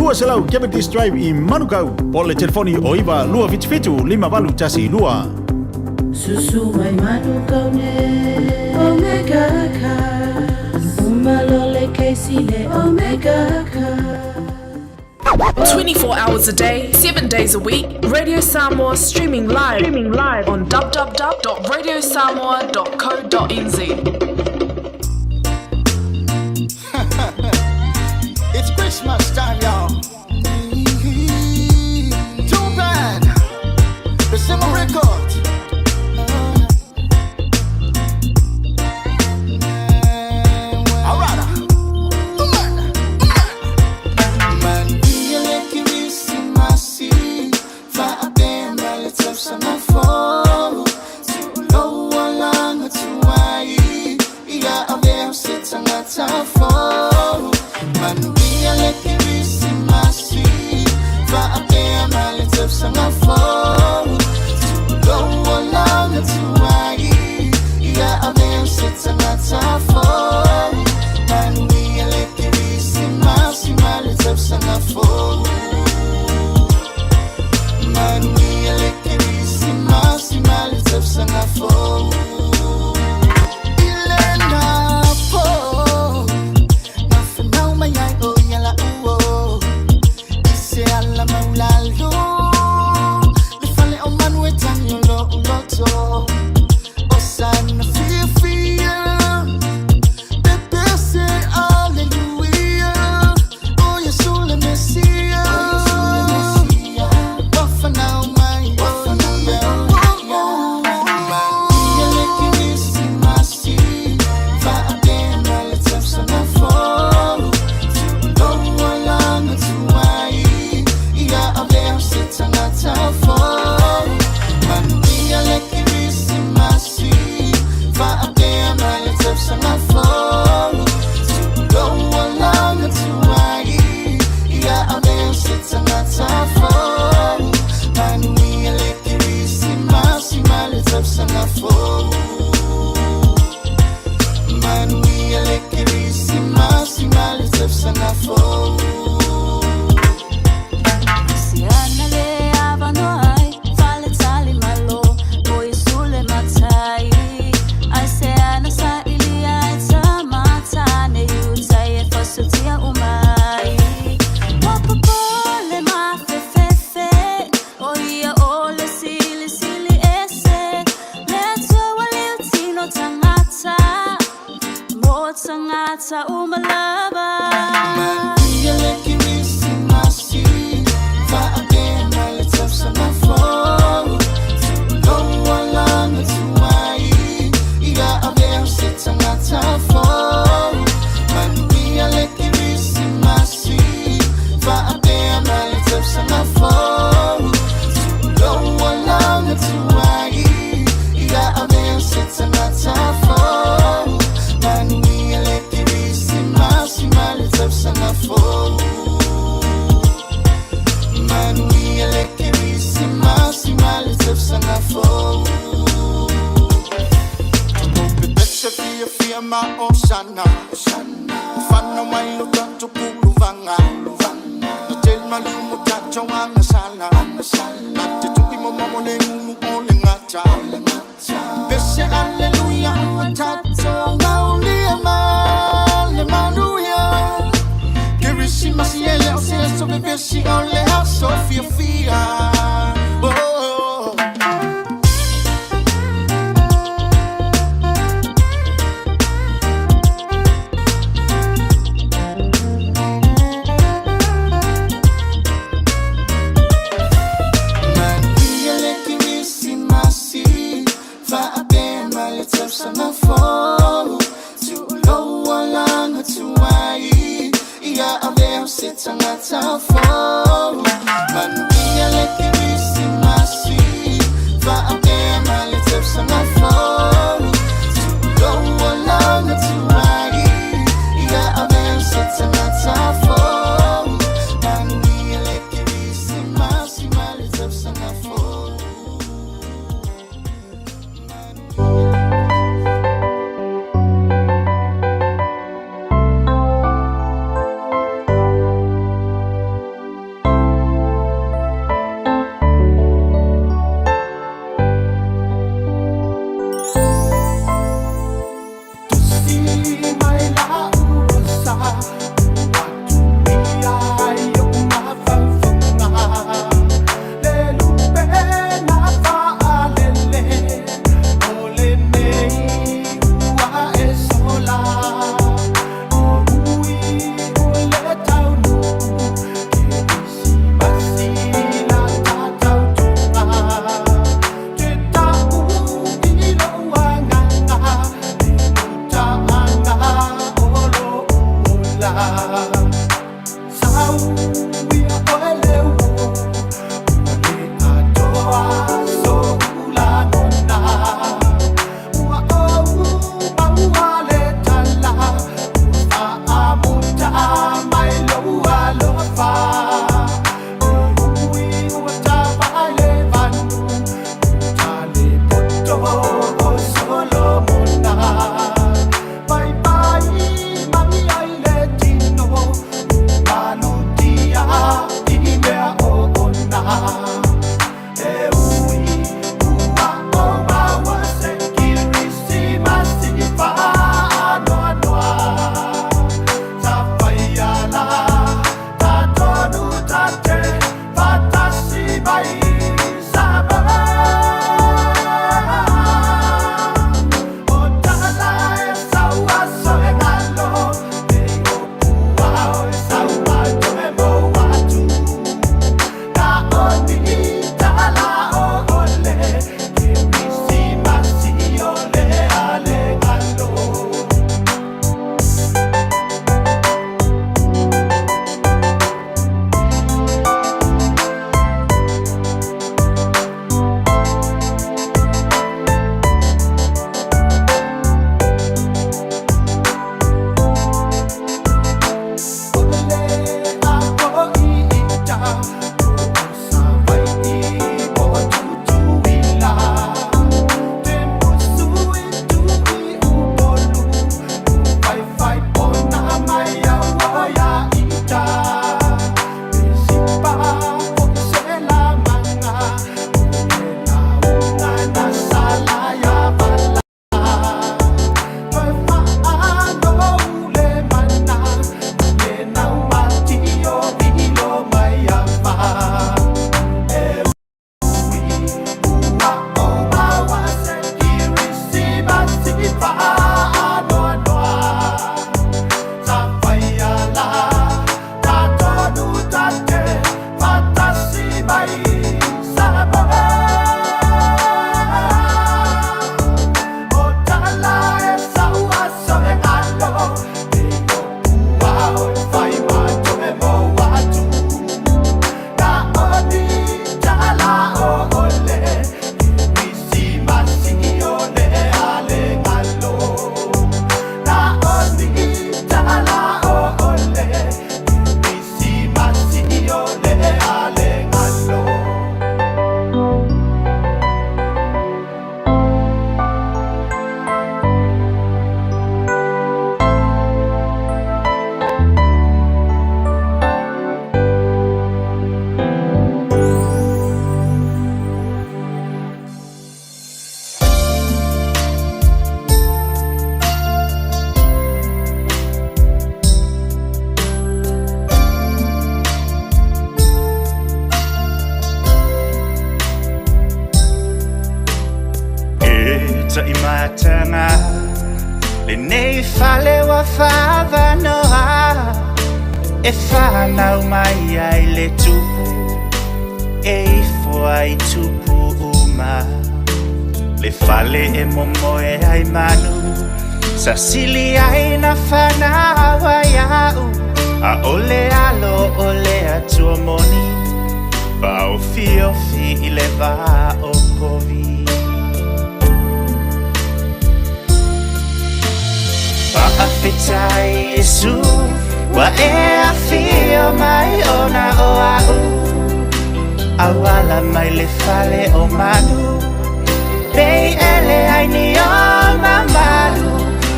200 Cavendish Drive i Manukau, po o le telefoni o 9 277 5812. Susu mai Manukau ne Omega Cars. Umalole Casey le Omega Cars. 24 hours a day, 7 days a week, Radio Samoa streaming live on www.radiosamoa.co.nz. It's Christmas time, y'all. Too bad. The single record. Alright. Manuia le Kerisimasi, fa'apea ma le tausaga fou. Tuuloa laga tuai, ia avea se tagata fou. Manuia le Kerisimasi, fa'apea ma le tausaga fou. Tuuloa laga tuai, ia avea se tagata fou. Manuia le Kerisimasi ma le tausaga fou. Manuia le Kerisimasi ma le tausaga fou. I lena po, na fanau mai ai o ia la'u i se ala maulalo le fale o manu e tagi o lo'u loto o sana fiafia pepese aleluia o Iesu le Mesia ua fanau mai o ia. Manuia le Kerisimasi fa'apea ma le tausaga fou. Tuuloa laga tuai ia avea se tagata fou. Manuia le Kerisimasi fa'apea ma le tausaga fou. Tuuloa laga tuai ia avea se tagata fou. Manuia le Kerisimasi ma le tausaga fou. Manuia le Kerisimasi ma le tausaga fou. Siana le avanoa ai, faletali malo, o Iesu le matai. Ai se ana sa ilia ai tamatane, utai e fasotia umai. Wapapole mafefefe, o ia o le sili sili ese. Le atua liutino tagata, mo tagata uma lava. Manuia le Kerisimasi fa'apea ma le tausaga fou. Tuuloa laga tuai ia avea se tagata fou. Manuia le Kerisimasi fa'apea ma le tausaga fou. Tuuloa laga tuai ia avea se tagata fou. Manuia le Kerisimasi ma le tausaga fou. Manuia le Kerisimasi ma le tausaga fou. Pepese fiafia ma osana Fana mai lo tato puluvaga Na tele malu mo tato agasala Na te tuki mo mo le ulu o le gata Pese aleluia ua tato maulia ma le manuia Kerisimasi e le o se aso vevesi o le aso fiafia. Oh. Manuia le Kerisimasi fa'apea ma le tausaga fou. Tuuloa laga tuai ia avea se tagata fou. Manuia le Kerisimasi fa'apea ma le tausaga fou. Tuuloa laga tuai ia avea se tagata fou. Manuia le Kerisimasi ma le tausaga fou. E taʻimatanga lenei fale ua faavanoa e fanau mai ai le tupu e ifo ai tupu uma le fale e momoe ai manu sasili ai na fanau ai a'u ʻaʻole alo o le Atua moni faaofiofi i le vā o povi. Faafetai Iesu ua e afio mai ona o a'u auala mai le fale o manu pei e leai ni o mamalu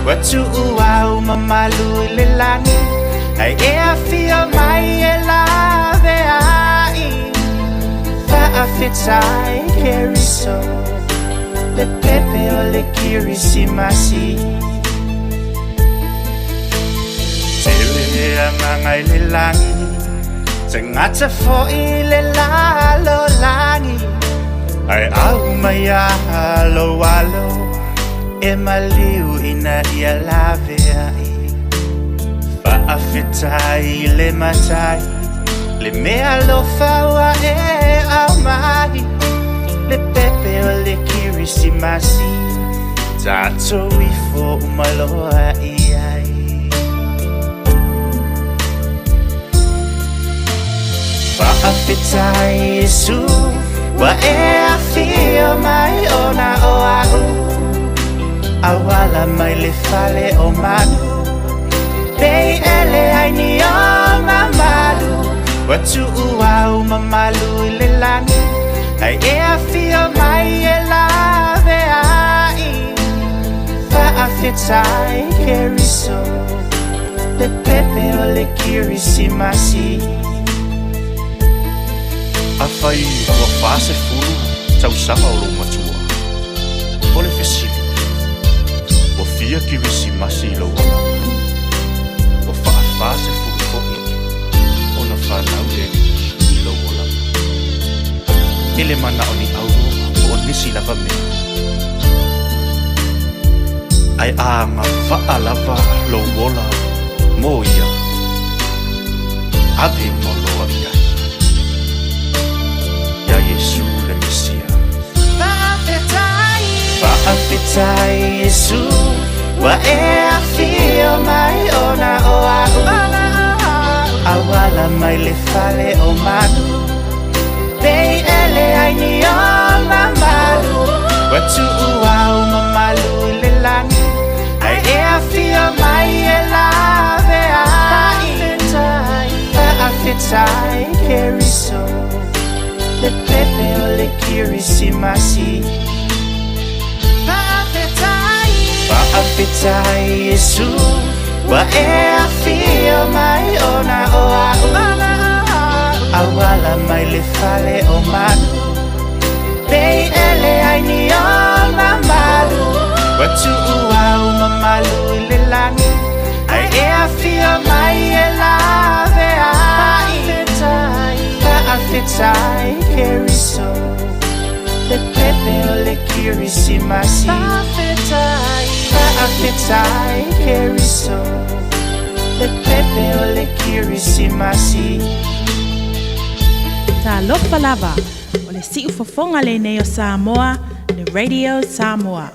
ua tuu au mamalu i le lagi ae e afio mai e laveai. Faafetai Keriso le pepe o le Kerisimasi. Tele agaga i le lagi tagata foʻi le lalolagi ae aumai lou alo e maliu ina ia laveai. Faafetai i le Matai le meaalofa ua e aumai le pepe o le Kerisimasi tatou ifo uma loa i ai. Faafetai Iesu ua e afio mai ona o a'u auala mai le fale o manu pei e leai ni o mamalu ua tuu au mamalu i le lagi ae e afio mai e laveai. Faafetai Keriso le pepe o le Kerisimasi. Afai ua 40 tausaga o lou matua, o le fesili, ua fia Kerisimasi i lou olaga? Ua 40 foʻi ona fanau le Alii i lou olaga. E le manaʻo ni ʻauro po o nisi lava mea, ae agavaʻa lava lou ola mo ia, ave uma loa i ai. Iā Iesu le Mesia. Faafetai Iesu ua e afio mai ona o a'u auala mai le fale o manu pei e leai ni o mamalu ua tuu au mamalu i le lagi ae e afio mai e laveai. Faafetai Keriso le pepe o le Kerisimasi. Faafetai Iesu ua e afio mai ona o a'u auala mai le fale o manu pei e leai ni o mamalu ua tuu au mamalu i le lagi ae e afio mai e laveai. Faafetai Keriso le pepe o le Kerisimasi. Faafetai. Faafetai Keriso Le pepe o le Kirisimasi. Talofa lava, o le siufofoga lenei o Samoa, le Radio Samoa.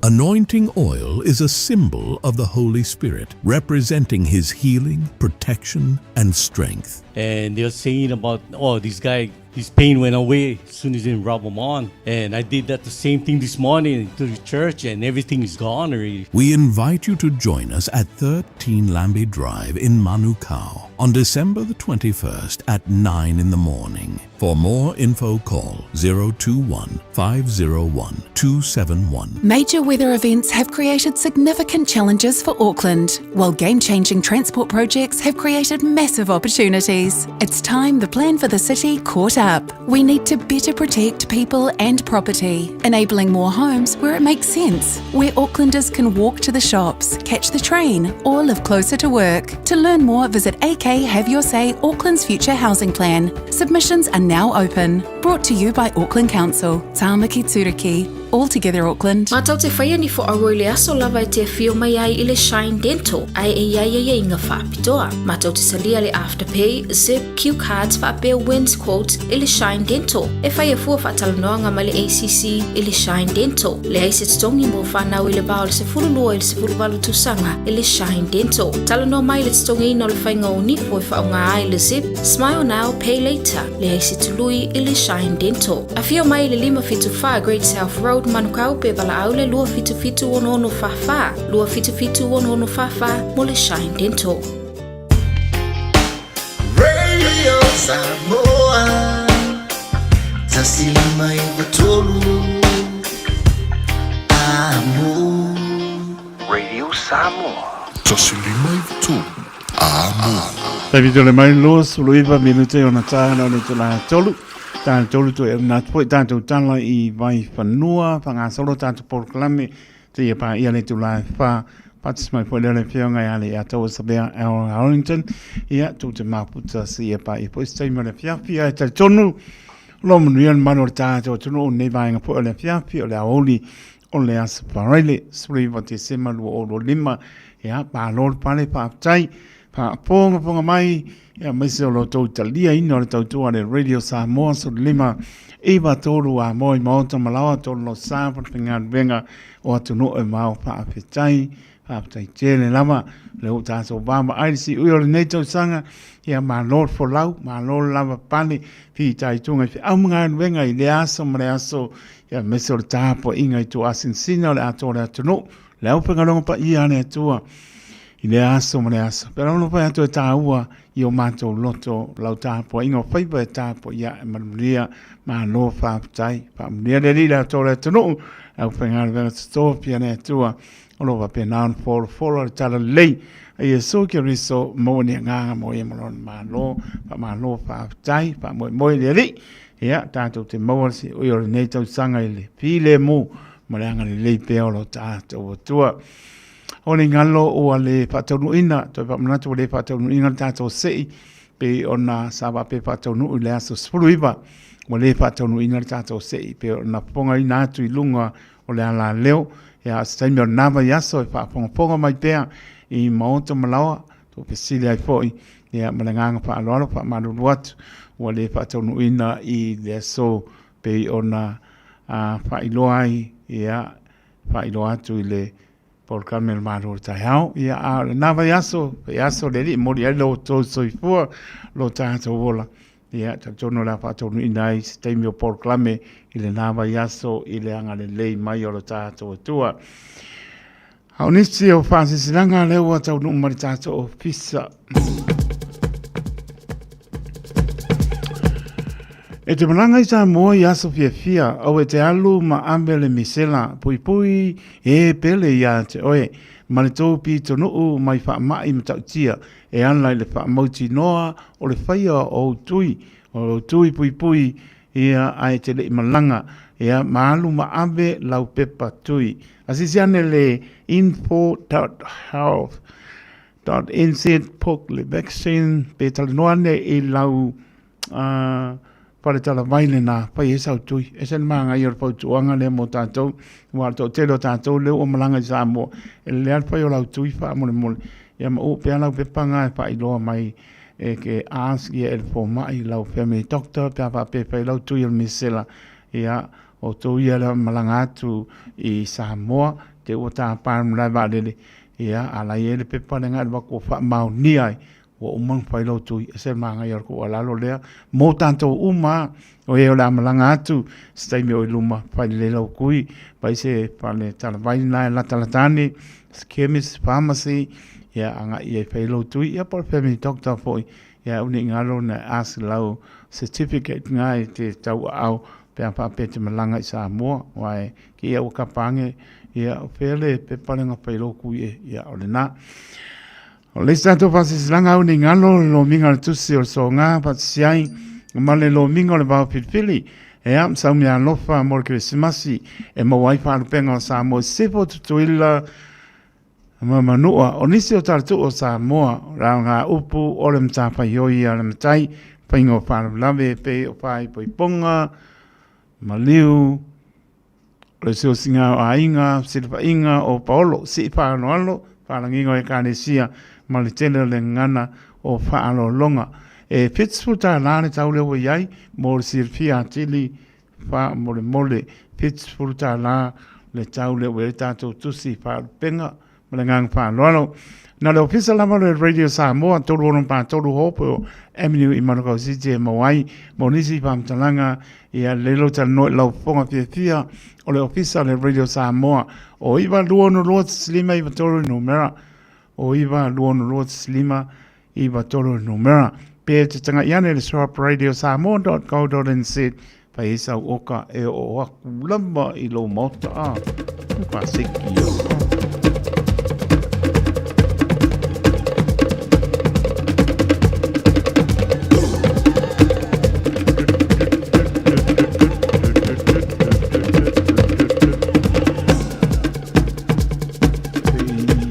Anointing oil is a symbol of the Holy Spirit, representing his healing, protection, and strength. And they're saying about, oh, this guy, his pain went away as soon as he rub them on. And I did that the same thing this morning to the church, and everything is gone already. We invite you to join us at 13 Lambie Drive in Manukau on December the 21st at 9 in the morning. For more info, call 021 501 271. Major weather events have created significant challenges for Auckland, while game changing transport projects have created massive opportunities. It's time the plan for the city caught up. We need to better protect people and property, enabling more homes where it makes sense, where Aucklanders can walk to the shops, catch the train, or live closer to work. To learn more, visit AK Have Your Say Auckland's Future Housing Plan. Submissions are now open. Brought to you by Auckland Council, Tāmaki Tūruki, All Together Auckland. Mātou te whaia ni whaaro i le aso lava e te awhio mai ai i le Shine Dental ai e iai ai inga whaapitoa. Mātou te salia le Afterpay, Zip, Q Cards whaapea Wins Quotes i le Shine Dental. E whaia fua whaatalanoanga mai le ACC i le Shine Dental. Le ai se totongi mo whanau i le vao le 12 i le 18 tausaga i le Shine Dental. Talanoa mai le totogiina o le faiga o nifo e faaaoga ai le Zip, Smile Now, Pay Later, leai se tului i le Shine Dental. Afio mai i le 574 Great South Road, Manukau, pe valaau le 277 6644, 277 6644 mo le Shine Dental. Radio Samoa 159 Amo. Radio Samoa. 153 Amo. David o le mai 29 minute ona tāna o le tula tolu. Tāna tolu tu e nā tupoi tātou tala i vai whanua, whangasolo tātou porokalame, te ia pā ia le tula e whā, Patis mai foi lea le whionga ia le ia tau sabea Al Harrington, ia tū te māputa si ia pā ia po isi taimi o le whiawhia e tali tonu, lo manuia le manu o le tātou tonu o nei vaenga po o le whiawhia o le aoli o le Aso Faraile, 19 Tesema 2025, ia, malo le pale, faafetai, faafogafoga mai, ia, aemaise o lo outou taliaina o le tautua a le Radio Samoa, 15 93 a moe maota ma laoa tolu lo sa faigaluega o atunuu e mao faafetai, faafetai tele lava, le ua tatou vaavaai le siui o lenei tausaga, ia malo le folau, malo le lava pale, fitaituga i feau ma galuega i lea aso ma le aso, Ia aemaise o le tapuaiga i tuasinasina o le atoa o le atunuu, le aufaigaluega paia a le Atua i lea aso ma le aso. Pea lava fai atu e tāua i o mātou loto lau tapuaiga o faiva e tapuai ae manuia malo faafetai. Faamanuia le Alii i le atoa o le atunuu, le aufaigaluega totofi a le Atua o lo o faapena ona folafolo le talalelei a Iesu Keriso maua ni agaga mo ia ma lona malo. Faamalo faafetai, faamoemoe i le Alii. Ia, tātou te maua se ui o lenei tausaga i le filemu ma le agalelei pea o lo tātou Atua. O le ngalo ua le faataunuuina, toe faamanatu ua le faataunuuina le tātou sei, pei ona sa faapea faataunuu i le aso 19, ua le faataunuuina le tātou sei, pei ona fofogaina atu i luga o le alaleo, ia, se taimi o lena vaiaso e faafogafoga mai pea i maota ma laoa, tou fesili ai foi, ia, ma le agaga faaaloalo, faamalulu atu, ua le faataunuuina i le aso pei ona faailoa ai, ia, faailoa atu i le polokalame o le Malo o le Taeao. Ia, a o lena vaiaso, vaiaso le Alii e momoli ai lo outou soifua, lo tatou ola. Ia, talitonu o le a faataunuuina ai se taimi o polokalame i lena vaiaso i le agalelei mai o lo tatou Atua. A o nisi o faasilasilaga lea ua taunuu mai le tatou ofisa. E te malaga i Samoa i aso fiafia, aua e te alu ma ave le misela, puipui e pele ia te oe, ma le tou pitonuu mai faamai matautia, e ala i le faamautinoa o le faia o ou tui, o ou tui puipui ia ae te le i malaga, ia ma alu ma ave lau pepa tui. Asisi ane le info.health. .nz pok le vaccine pe talanoa ane i lau uh, faletalavai lenā, fai ai sau tui. E ese le manaia o le fautuaga lea mo tatou, aua o le toatele o tatou lea ua malaga i Samoa, e lelei lava le fai o lau tui faamolemole, ia ma uu pea lau pepa lena e faailoa mai e ke ask ia e le fomai lau family doctor pe a faapea e fai lau tui o le misela, ia outou ia lea malaga atu i Samoa, te ua tapa le malae vaalele, ia a la e i ai le pepa lena e alu atu ua faamaonia ai ua uma ona fai lou tui. E ese le manaia o le tuualalo lea mo tatou uma lava. O e o le a malaga atu se taimi o i luma, fai lelei lau tui, fai se fale talavai lena e latalata ane, se chemist, pharmacy, ia agai i ai e fai lou tui, ia po o le family doctor foi, ia aua ne i galo ona ask lau certificate lena e te tauaau pe a faapea e te malaga i Samoa, aua e te i ua kapa ane, ia o fea le pepa lea na fai lou tui e, ia o lena. O le isi tatou faasilasilaga au nei galo, le lomiga o le tusi o le soga faatasi ai ma le lomiga o le vao filifili. Ea, ma sau meaalofa mo le Kerisimasi e maua ai faalupega o Samoa i Sisifo, Tutuila ma Manua. O nisi o talatuu o Samoa, o le upu o le matafaioi a le matai, faiga o faalavelave e pei o faaipoipoga, maliu, O le siosiga o aiga, fesilafaiga o paolo, sii faaaloalo, faalagiga o Ekalesia ma le tele o le gagana o faaaloaloga. E $70 le tau lea ua i ai mo le silafia atili faamolemole. $70 le tau lea ua i ai le tatou tusi faalupega. Ma le agaga faaaloalo. Na o le ofisa lava o le Radio Samoa, 3643 Hopewell Avenue i Manukau City e maua ai mo nisi faamatalaga ia lelei lou talanoa i lau fofoga fiafia o le ofisa o le Radio Samoa o 926 593 numera o 926 593 numera pe te taga'i ane i le srapradiosamoa.co.nz Fai ai sau oka e oo aku lava i lou maota a. Ka seki o.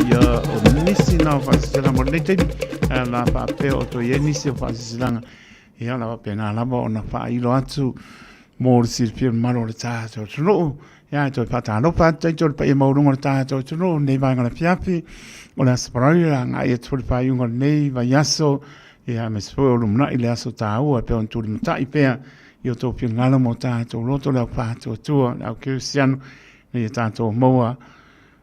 Ia, o nisi na o whaasisilaga mo lenei taimi, la whaapea o toi e nisi o whaasisilaga Ia lava pēnā lava ona faailo atu mo le silafia mamalu o le tatou atunuu. Ia e toe faatalofa atu tatou i le paia maualuga o le tatou atunuu i lenei vaega o le afiafi o le Aso Faraile o le a agai atu foi le faaiuga o lenei vaiaso, ia aemaise foi o lumanai le aso taua e pei ona tulimatai pea i o outou finagalo ma o tatou loto le au faatuatua, le au kerisiano ina ia tatou maua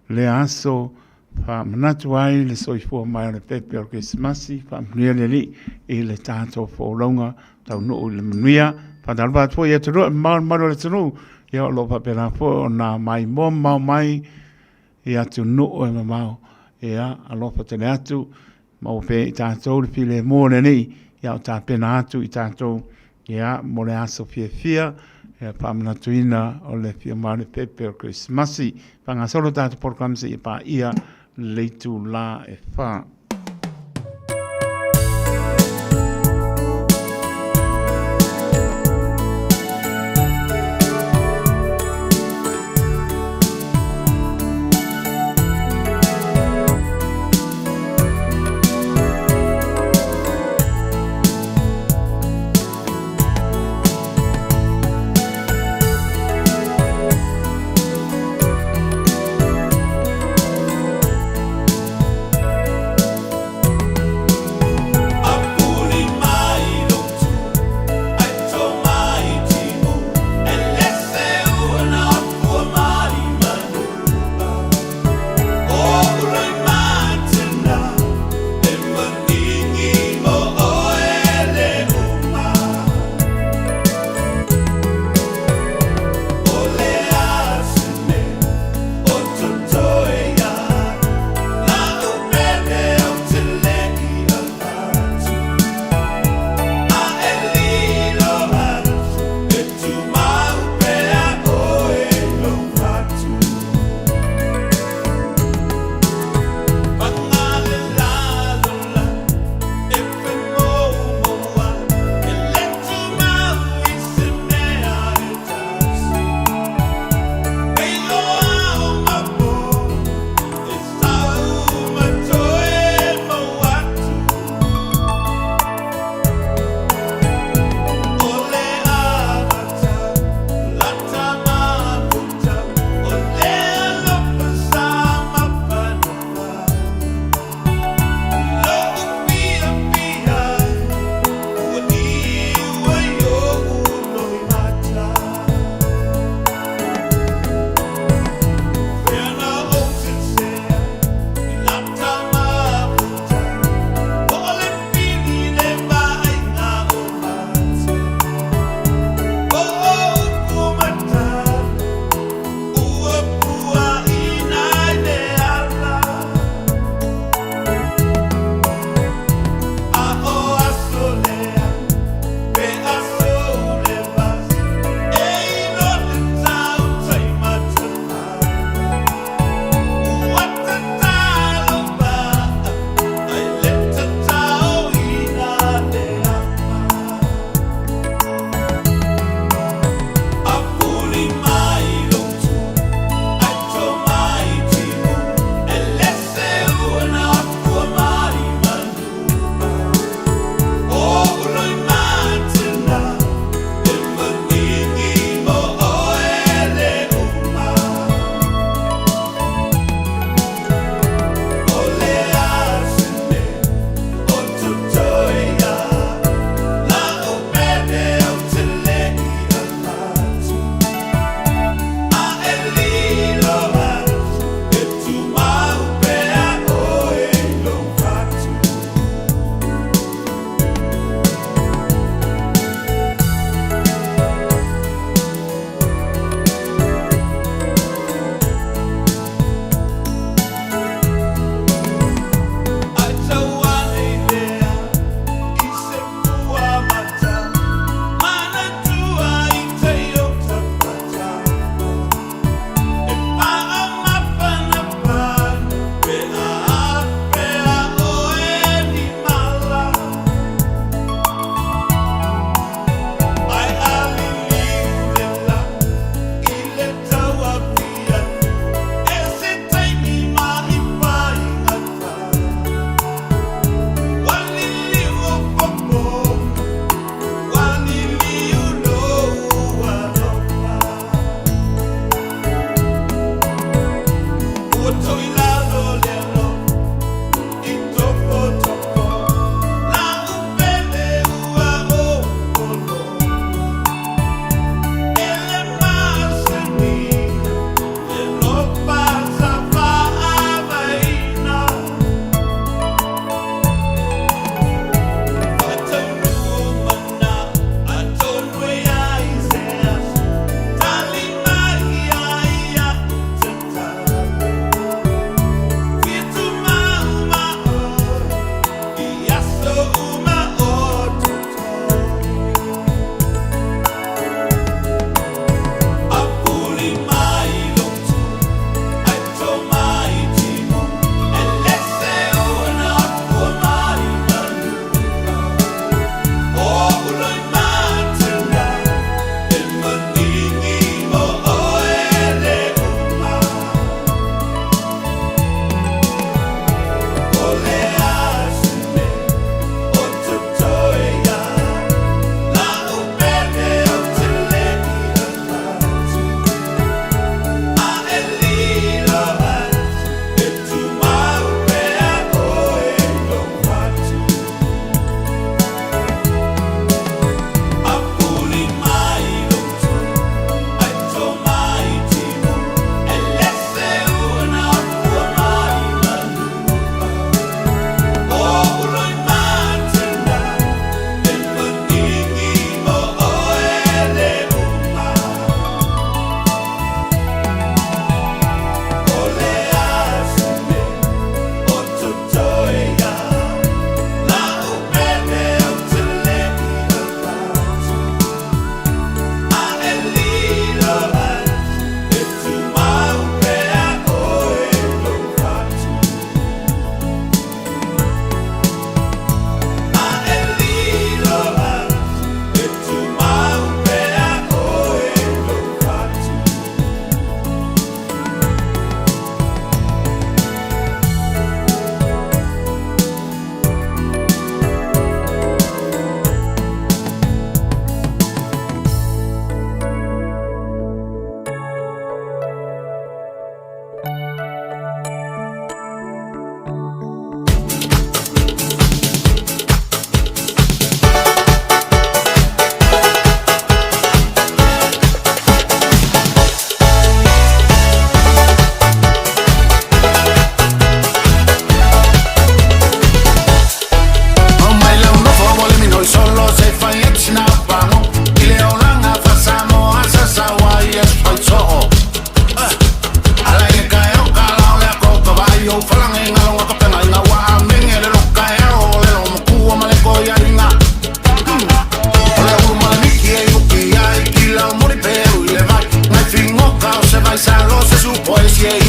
lea aso Faamanatu ai le soifua mai o le pepe o le Kerisimasi, faamanuia le Alii i le tatou folauga taunuu i le manuia. Faatalofa atu foi i atunuu e mamao i le mamalu o le atunuu, ia o lo o faapena foi ona maimoa mamao mai i atunuu e mamao. Ia, alofa tele atu, maua pea i tatou le filemu o le Alii, ia o tapena atu i tatou ia, mo le aso fiafia, ia faamanatuina o le afio mai o le pepe o le Kerisimasi. Faagasolo tatou polokalame seia paia le itulā e 4.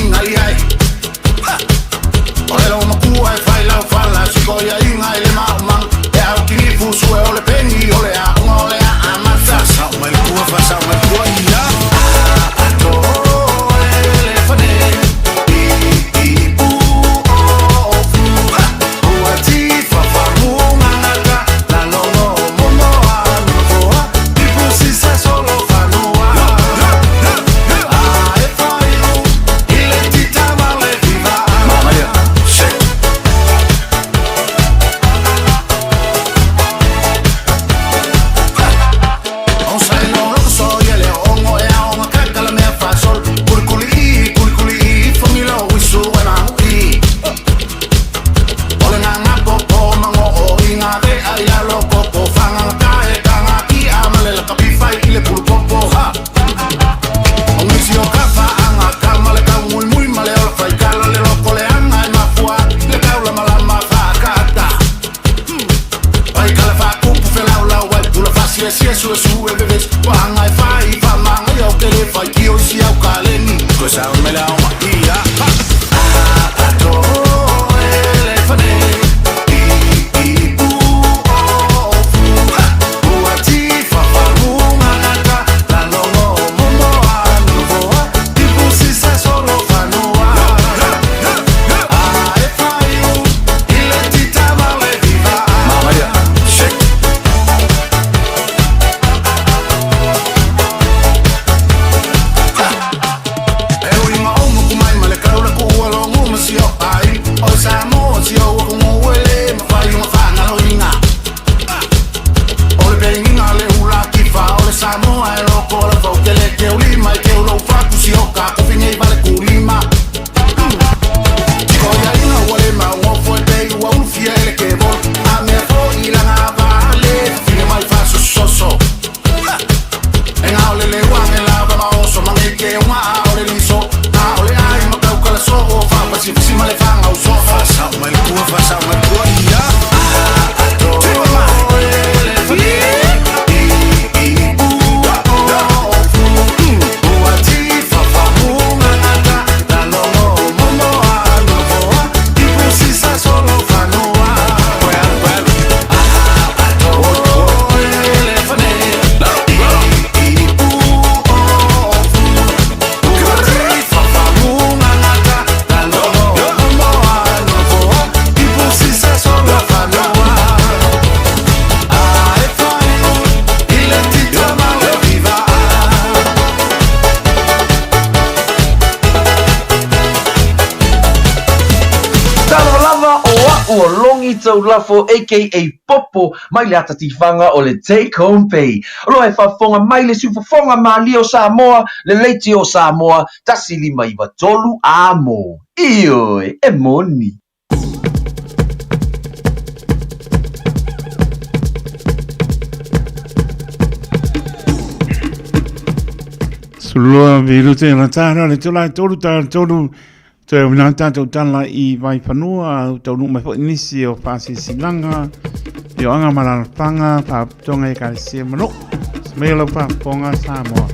inga ia e. Ha! O le lau matua e fai lau fala siko ia inga i le maumang. E au kini fusu e o le pengi o le a unga o le a amata. Fasau mai le pua, fasau mai le pua ia. A to e le fane. I i pu o fu. Ha! Ua ti fafamu ngangata. La longo momo a nofoa. Ipu sisa solo fanua. A e fai u i le tita ma le viva. Mama ia, shake. Sia sua sua bebes Wanga e fai fa manga yo ke le fai ki o si au kaleni Ko sa me la o ia ha A to e le fane I i pu o fu ha Ua ti fa fa mu ngangata La longo momo a nofoa Ipu sisa solo fanua A e fai u i le tita ma le viva Mama ia, shake. E ui ma o muku mai ma le kaula ku ua longu ma si o ai O sa mo si o ua kungu ue le ma fai unga whangalo inga O le penginga le ula kifa o le Samoa e loko la fau ke le ke ulima i ke ulo fatu si o ka kufinge i vale kulima Tiko ia inga ua le maungofo e pei ua ulufia e le ke volo A mea fo i langa vale fine mai fasososo E ngā o le lewa nge lava ma oso mange ke unga a o le liso A o le ai ma kau kala so o fa pasi fisi ma le whanga uso Fasau mai le pua, fasau mai le pua ia A to e le fane I i pu o fu Ua ti fa fa mu ngangata La longo momo a nofoa Ipu sisa solo fanua Well, well A to e le fane I i pu o fu Ua ti fa fa mu ngangata La longo momo a nofoa Ipu sisa solo fanua A e fai u i le tita ma le viva. Talofa lava o a'u o Logi Taulafo aka Popo mai le ata tifaga o le Take Home Pay. O lo e faafofoga mai le siufofoga malie o Samoa, le Leitio o Samoa, 1593 Amo. Ioe, e moni. Sulua viru te la tāra le tula tolu tāra tolu toe o nā tātou tala i Vaifanua au taunuu mai foi nisi o faasilasilaga i o aga ma lalafaga faalapotopotoga e ekalesia ma nuu mai o lau faafofoga Samoa.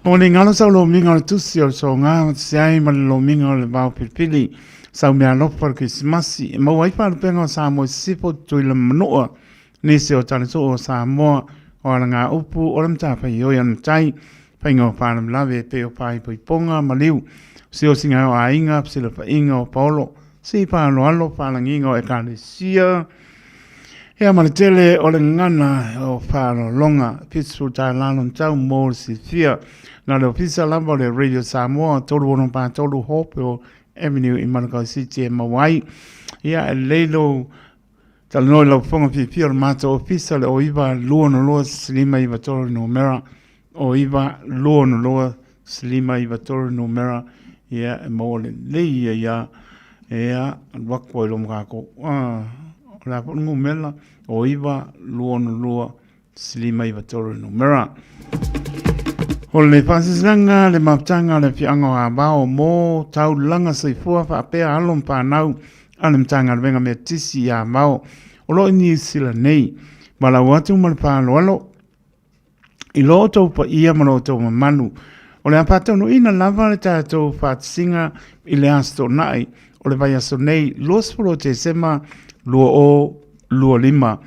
O le galo sau lomiga o le tusi o le soga ma se ai ma le lomiga o le vao filifili sau mea alofa o le Kerisimasi e maua ai faalupega o Samoa i sisifo Tutuila ma Manua nisi o talesoo o Samoa o alagaupu o le matafaioi a le matai faiga o faalavelave e pei o faaipoipoga ma liu siosiga o aiga fesilafaiga o paolo si faaaloalo faalagiga o ekalesia ia ma le tele o le gagana o faaaloaloga $70 lona tau mo le silafia. Na le ofisa lava o le Radio Samoa 3643 Hopewell Avenue i Manukau City e maua ai. Ia e lelei lou talanoa i lau fofoga fiafia o le matou ofisa le 09 262 593 numera 09 262 593 numera ia e maua lelei ia ia ia alu atu ai loa ma kākou. Ah, o le a foi le numera 09 262 593 numera. O le faasilasilaga le mafutaga o le afioaga o Avao mo taulaga soifua faapea alo ma fanau a le Matagaluega Metotisi i Avao o lo o i Niu Sila nei. Valaau atu ma le faaaloalo i lo outou paia ma lo outou mamalu O le a faataunuuina lava le tatou faatasiga i le Aso Toonai o le vaiaso nei 20 o Tesema 2025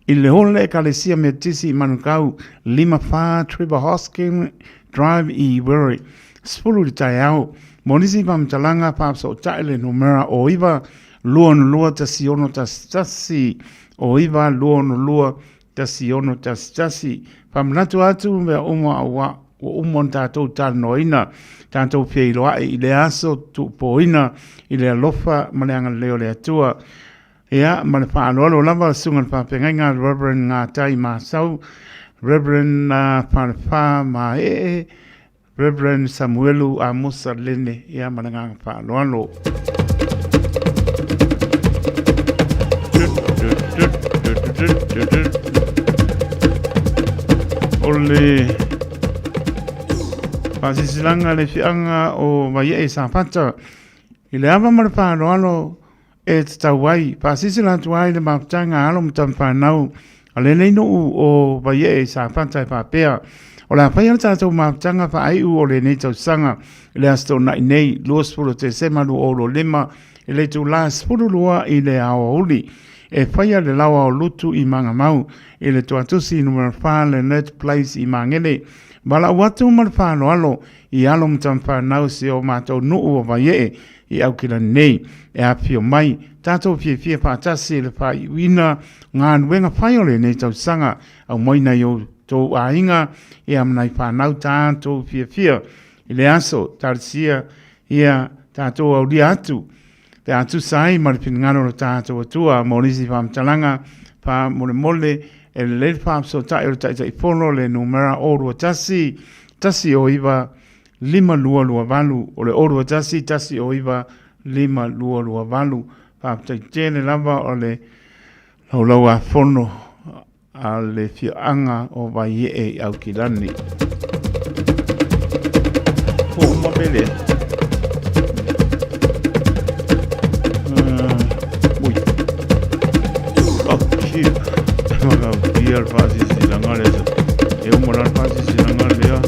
i le Holo le Ekalesia Metotisi i Manukau 54 Trevor Hosking Drive i Werri, 10 i le taeao. Mo nisi faamatalaga, faafesootai le numera o 9 262 1611 o 9 262 1611. Faamanatu atu mea uma ua uma ona tatou talanoaina, tatou feiloai i le aso tuupoina i le alofa ma le agalelei o le Atua. Ia, ma le faaaloalo lava le susuga i le faafeagaiga Reverend Ngatai Masau, Reverend Falefa Maee, Reverend Samuelu Amosa Lene, ia ma le agaga faaaloalo. O le faasilasilaga le fiaga o Vaiee Safata i le ava ma le faaaloalo e tatau ai. Faasilasila atu ai le mafutaga a alo ma tama fanau a lenei nuu o Vaiee i Safata e faapea, o le a faia le tatou mafutaga faaiu o lenei tausaga i le Aso Toonai nei, 20 o Tesema 2025, i le itula 12 i le aoauli. E faia le laoa o Lutu i Magamau, i le Tuatusi numera 4 Leonard Place i Magele. Valaau atu ma le faaaloalo i alo ma tama fanau si o matou nuu o Vaiee i Aukilani nei e afifio mai, tatou fiafia faatasi i le faaiuina galuega fai o lenei tausaga. Aumai nai outou aiga ia ma nai fanau tatou fiafia i le aso talosia ia tatou aulia atu pe a tusa ai ma le finagalo o lo tatou Atua. Mo nisi faamatalaga faamolemole e lelei le faafesootai o le Taitaifono le numera 021 109 5228, o le 021 109 5228. Faafetai tele lava o le laulauafono a le afioaga o Vaiee i Aukilani. Uma pele. Ui. Ok. Maka le faasisilanga lea. E uma la le faasisilanga lea.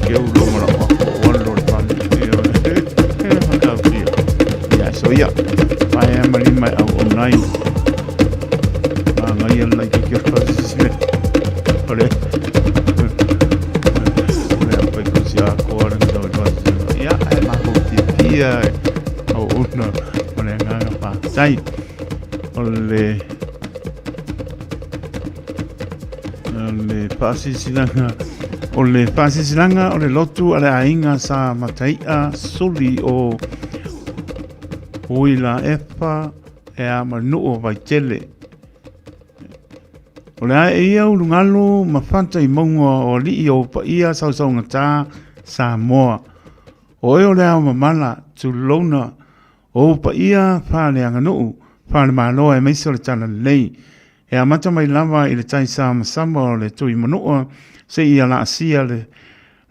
Ke u lo mala o o lo le fale. E whakautia. Ia, so ia. Pae a mali mai au o nai. A ngai ala i ke faasisile. Ore. Ore a pai kusi a koa le ngau i faasisile. Ia, e mako tia au una. O le nganga whātai. O le le faasilasilaga o le faasilasilaga o le lotu a le aiga sa Matai'a Suli o Uila Efa e a ma le nuu o Vaitele. O le ae ia ulugalu ma fata i mauga o alii o paia sausaugata Samoa. O e o le ao mamala tulouna O ou paia faaleaganuu, faalemalo aemaise o le Talalelei, e amata mai lava i le tai samasama o le Tuimanua seia laasia le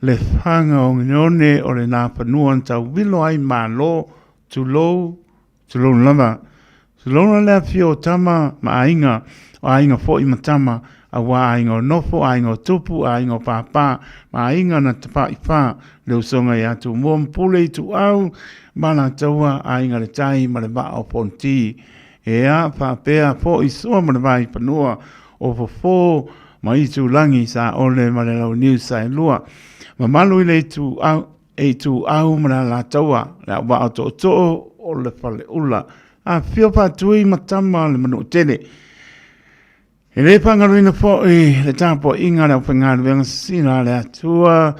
le faga oneone o le Nafanua na tauilo ai Malo, tulou, tulou lava. Tulouna le afifio o tama ma aiga, o aiga foi ma tama, aua aiga o nofo, aiga o tupu, aiga o pāpā, ma aiga na tapaʻifā, le usoga ia Tumua ma Pule Ituau ma Alataua, aiga le tai ma le vaa o Fonoti. Ea, faapea foi Sua ma le Vaifanua, o Fofo ma Itulagi, Saole ma le Launiu Saelua. Mamalu i le Ituau, e Ituau ma le Alataua, le auvaa o Tootoo o le Faleula. Afifio Faatui ma Tama le Manuatele. E le faagaloina foi le tapuaiga a le aufaigaluega sisina a le Atua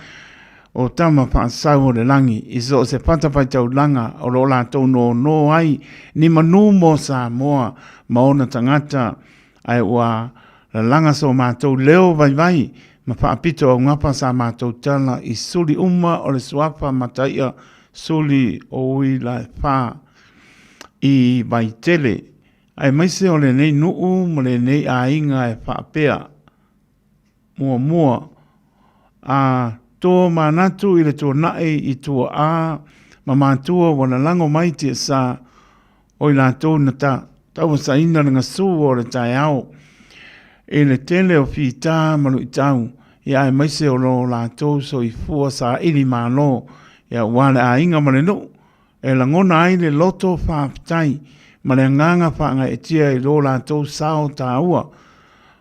o Tama Faasau o le Lagi i so o se fatafaitaulaga o lo o latou nono ai ni manu mo Samoa ma ona tagata, ae ua lalaga so matou leo vaivai ma faapito augapa sa matou tala i suli uma o le suafa mataia suli o Uilaefa i Vaitele. Aemaise o lenei nuu ma lenei aiga e faapea, Muamua, a to manatu i le tuanai i tuaa ma matua ua lalago mai tiasa o i latou na tauasaina le gasu o le taeao i le tele o fita ma luitau. ia aemaise o lo latou soifua saili malo, ia aua le aiga ma le nuu, e lagona ai le loto faafetai ma le agaga faagaeetia i lo latou sao taua.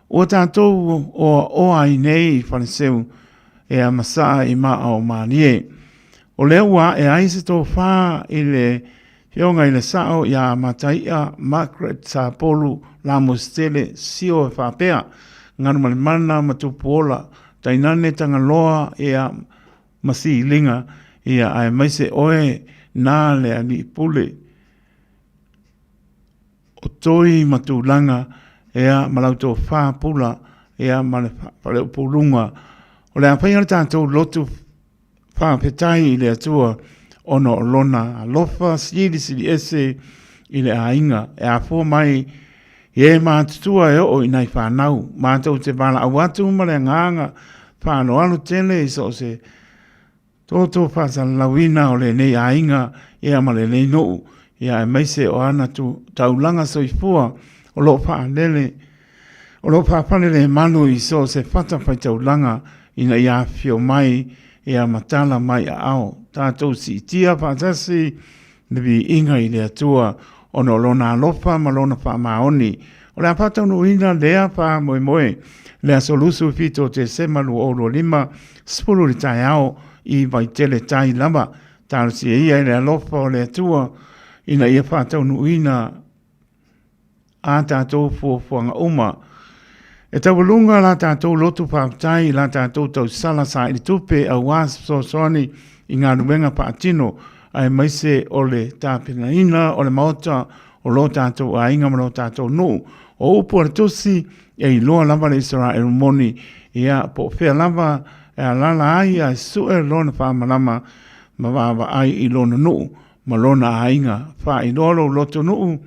Ua tatou oaoa ai nei i Faleseu ia ma saa i maa o Malie. O lea ua ae ai se tofa i le Afioga i le Sao ia Mataia Margaret Sapolu Lamositele Sio e faapea, Galumalemana ma Tupuola, tainane Tagaloa ia ma Siliga ia aemaise oe na le Alii Pule o Toi ma Tulaga ia ma lau tofa Pula ia ma le Faleupuluga. O le a faia le tatou lotu Faafetai i le Atua ona o Lona alofa silisili ese i le aiga e afua mai i e matutua e oo i nai fanau. Matou te valaau atu ma le agaga faaaloalo tele i so o se toto faasalalauina o lenei aiga ia ma lenei nuu ia aemaise o ana taulaga soifua o lo o faalele O lo o faafalelemalu i so o se fatafaitaulaga ina ia afifio mai ia ma tala mai aao tatou siitia faatasi le viiga i le Atua ona o Lona alofa ma Lona faamaoni. O le a faataunuuina lea faamoemoe le aso 27 o Tesema 2025, 10 i le taeao i Vaitele Tai lava. Talosia ia i le alofa o le Atua ina ia faataunuuina a tatou fuafuaga uma. E taualuga la tatou lotu faafetai i la tatou tausala saili tupe aua se fesoasoani i galuega faatino aemaise o le tapenaina o le maota o lo tatou aiga ma lo tatou nuu. O upu a le Tusi, e iloa lava le Isaraelu moni, ia po o fea lava e alaala ai ae sue lona faamalama ma vaavaai i lona nuu ma lona aiga. Faailoa lou loto nuu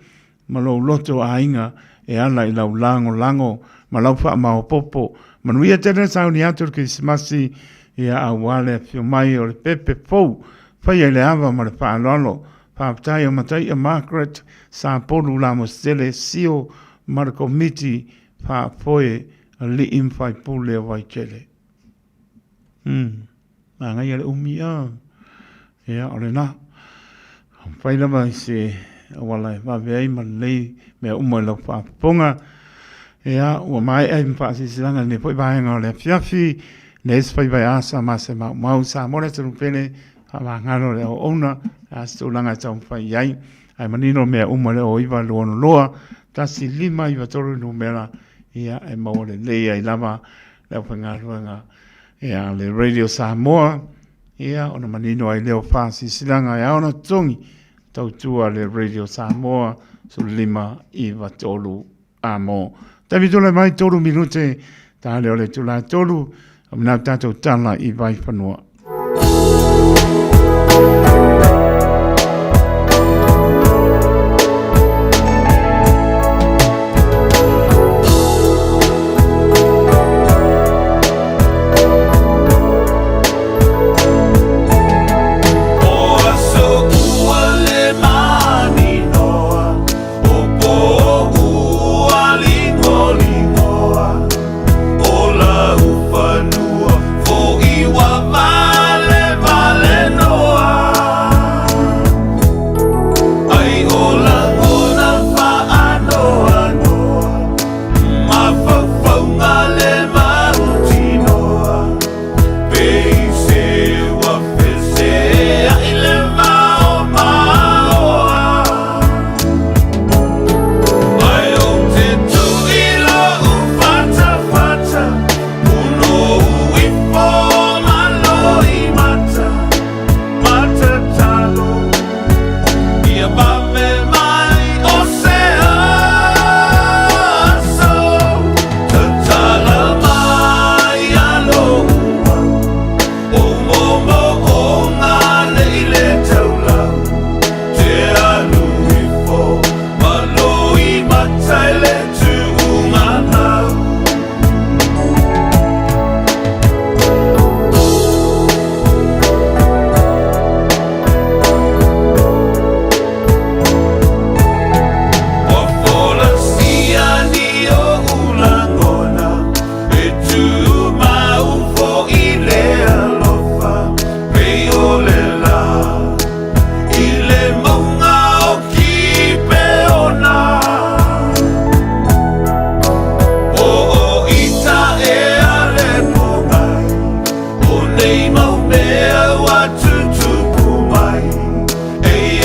ma lou loto aiga e ala i lau lagolago ma lau faamaopoopo. Manuia tele le sauni atu o le Kerisimasi, ia aua le afio mai o le pepe fou. Faia i le ava ma le faaaloalo. Faafetai o Mataia Margaret Sapolu Lamositele Sio ma le Komiti Faafoe Alii ma Faipule o Vaitele. Umm, manaia le umi a. Ia, o lena. Fai lava i se auala e vave ai ma lelei mea uma i lau faafofoga. Ia, ua maea ai ma faasilasilaga i lenei foi vaega o le afiafi. Nei se faiva e asa ma se maumau. Samoa le atunuu pele, faamagalo le auauna, a se tulaga e taumafai i ai. Ae manino mea uma le 0922 1593 numera, ia e maua lelei ai lava le aufaigaluega ia le Radio Samoa ia ona manino ai lea o faasilasilaga e ao ona totogi tautua le Radio Samoa 1593 amo. Taimi tulai mai 3 minute ta leo le itula e 3 o mena tatou tala i Vaifanua.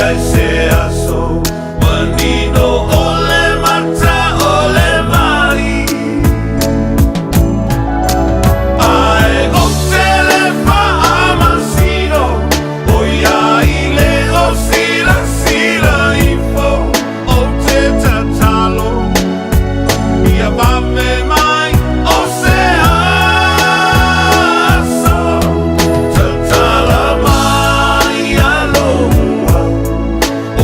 ai se aso manino ʻole mata ʻole mai. Ae ou te le faamasino, ʻoiai le o silasila ifo, ou te tatalo ia vave mai o se aso. Tatala mai aloha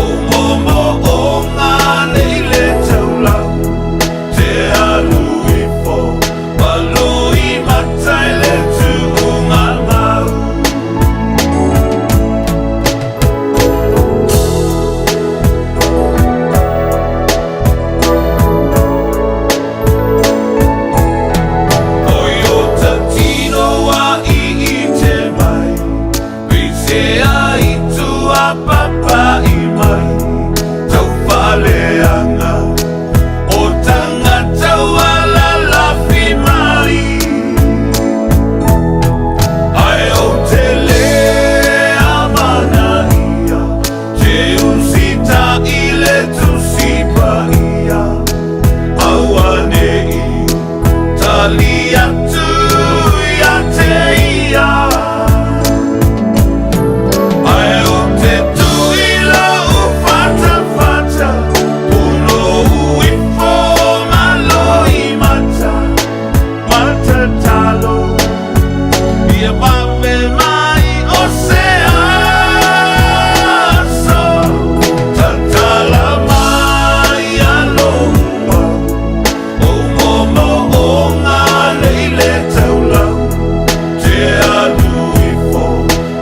o moomooga nei le taulau te alu ifo ma loimata i le tuugamau. Oi o ta tino a i i te mai, Peitea i tuapapa i mai, Tau whaleanga o tangata ua lalafi mai. Ae ou te le amanaia, Te usita i le Tusi Paia, Auane'i tali atu ia te ia. Ae ou te tuu i lou fatafata, Punou ifo ma loimata, Ma tatalo ia vave mai o se aso. Tatala mai aloha o moomooga nei le taulau te alu ifo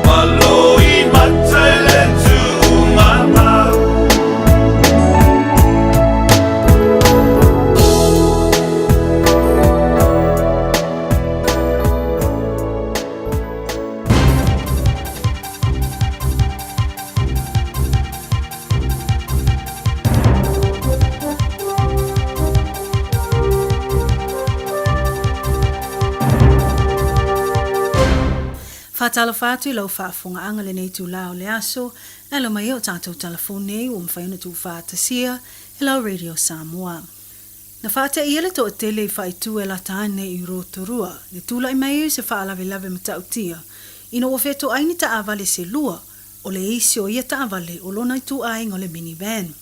ma loimata i le tuugamau. Faatalofa atu i lau faafofogaaga lenei itulā o le aso, e alo mai ai o tatou talafou nei ua mafai ona tuufaatasia e lau Radio Samoa. Na faateia le toatele i faaitu e lata ane i Rotorua, le tulai mai ai o se faalavelave matautia, ina ua fetoai ni taavale se lua, o le isi o ia taavale o lona ituaiga o le minivan.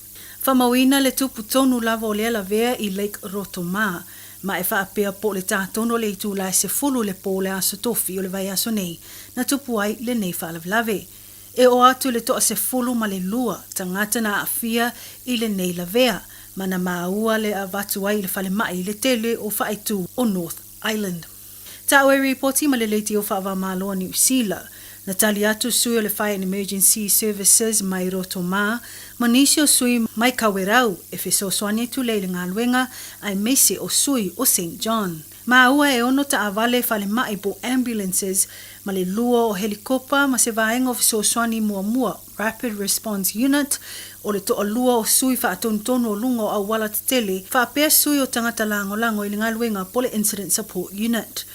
Faamauina le tupu tonu lava o lea lavea i Lake Rotomā, ma e faapea po o le tā tonu o le itula e 10 i le po o le Aso Tofi o le vaiaso nei na tupu ai lenei faalavelave. E oo atu i le 12 tagata na aafia i lenei lavea, ma na maua le avatu ai i le falemai i le tele o faaitu o North Island. Taua e ripoti ma le leitio faava-o-Malo a Niu Sila. Na tali atu sui o le Fire and Emergency Services mai Rotomā ma nisi o sui mai Kawerau e fesoasoani atu lea i le galuega aemaise o sui o Saint John. Maua e ono taavale falemai po ambulances ma le lua o helikopa ma se vaega o fesoasoani muamua, Rapid Response Unit, o le toalua o sui faatonutonu o luga o auala tetele faapea sui o tagata lagolago i le galuega po le Incident Support Unit.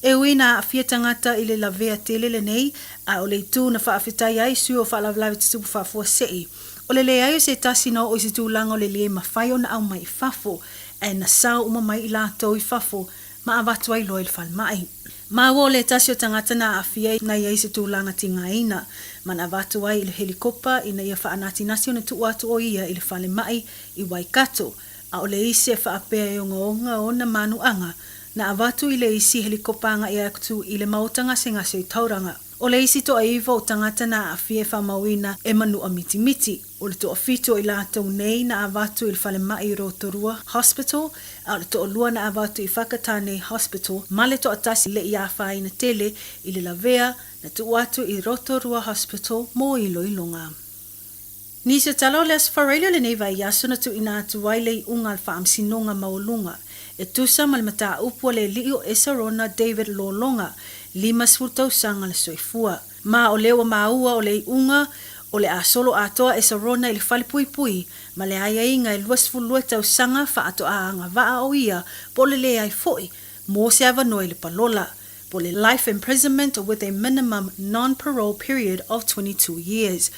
E ui na aafia tagata i le lavea tele lenei, a o le itu na faafetai ai sui o faalavelave tutupu faafuasei, o le leai o se tasi na oo i se tulaga o le le mafai ona aumai i fafo, ae na sao uma mai i latou i fafo ma avatu ai loa i le falemai. Maua o le tasi o tagata na aafia na i ai se tulaga tigaina, ma na avatu ai i le helikopa ina ia faanatinati ona tuu atu o ia i le falemai i Waikato, a o le isi e faapea e ogaoga ona manuaga, na avatu i le isi helikopa agai atu i le maota gasegase i Tauranga. O le isi toaiva o tagata na aafia e faamauina e manua mitimiti. O le toafitu o i latou nei na avatu i le falemai i Rotorua Hospital, a o le toalua na avatu i Whakatane Hospital ma le toatasi le i afaina tele i le lavea na tuu atu i Rotorua Hospital mo iloiloga. Nisi o tala o le Aso Faraile o lenei vaiaso na tuuina atu ai le iuga a le Faamasinoga Maualuga e tusa ma le mataupu a le alii o Esarona David Lologa, 50 tausaga le soifua. Ma o lea ua maua o le iuga o le a solo atoa Esarona i le fale puipui ma le aiaiga e 22 tausaga faatoa agavaa o ia po o le leai foi mo se avanoa i le palola po le life imprisonment with a minimum non-parole period of 22 years.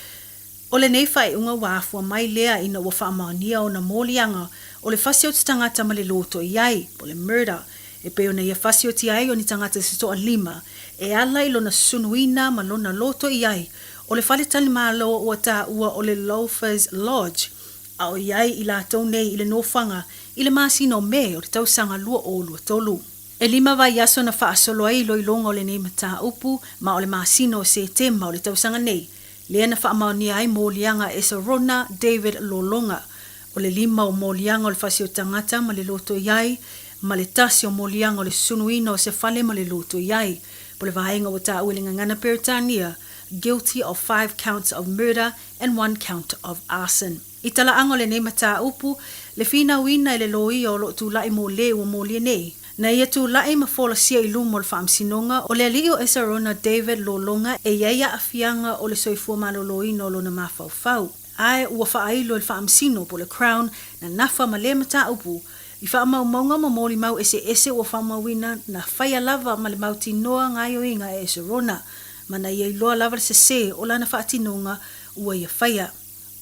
O lenei faaiuga ua afua mai lea ina ua faamaonia ona moliaga o le fasioti tagata ma le loto i ai, po o le murder, e pei ona ia fasioti ai o ni tagata se toalima e ala i lona sunuina ma lona loto i ai o le faletalimalo ua taua o le Loafers Lodge, a o i ai i latou nei i le nofoaga i le masina o Me o le tausaga 2023. E lima vaiaso na faasolo ai iloiloga o lenei mataupu ma o le masina o Setema o le tausaga nei, lea na faamaonia ai moliaga a Esarona David Lologa. O le lima o moliaga o le fasi o tagata ma le loto i ai, ma le tasi o moliaga o le sunuina o se fale ma le loto i ai. Po le vaega ua taua i le gagana Peretania, guilty of five counts of murder and one count of arson. I talaaga o lenei mataupu, le finauina e le loia o lo o tulai mo le ua molia nei. Na ia tulai ma folasia i luma o le Faamasinoga o le alii o Esarona David Lologa e i ai aafiaga o le soifua maloloina o lona mafaufau, ae ua faailo e le Faamasino po o le Crown na nafa ma lea mataupu i faamaumauga ma molimau eseese ua faamauina na faia lava ma le mautinoa gaoioiga e Esarona ma na ia iloa lava le sese o lana faatinoga ua ia faia.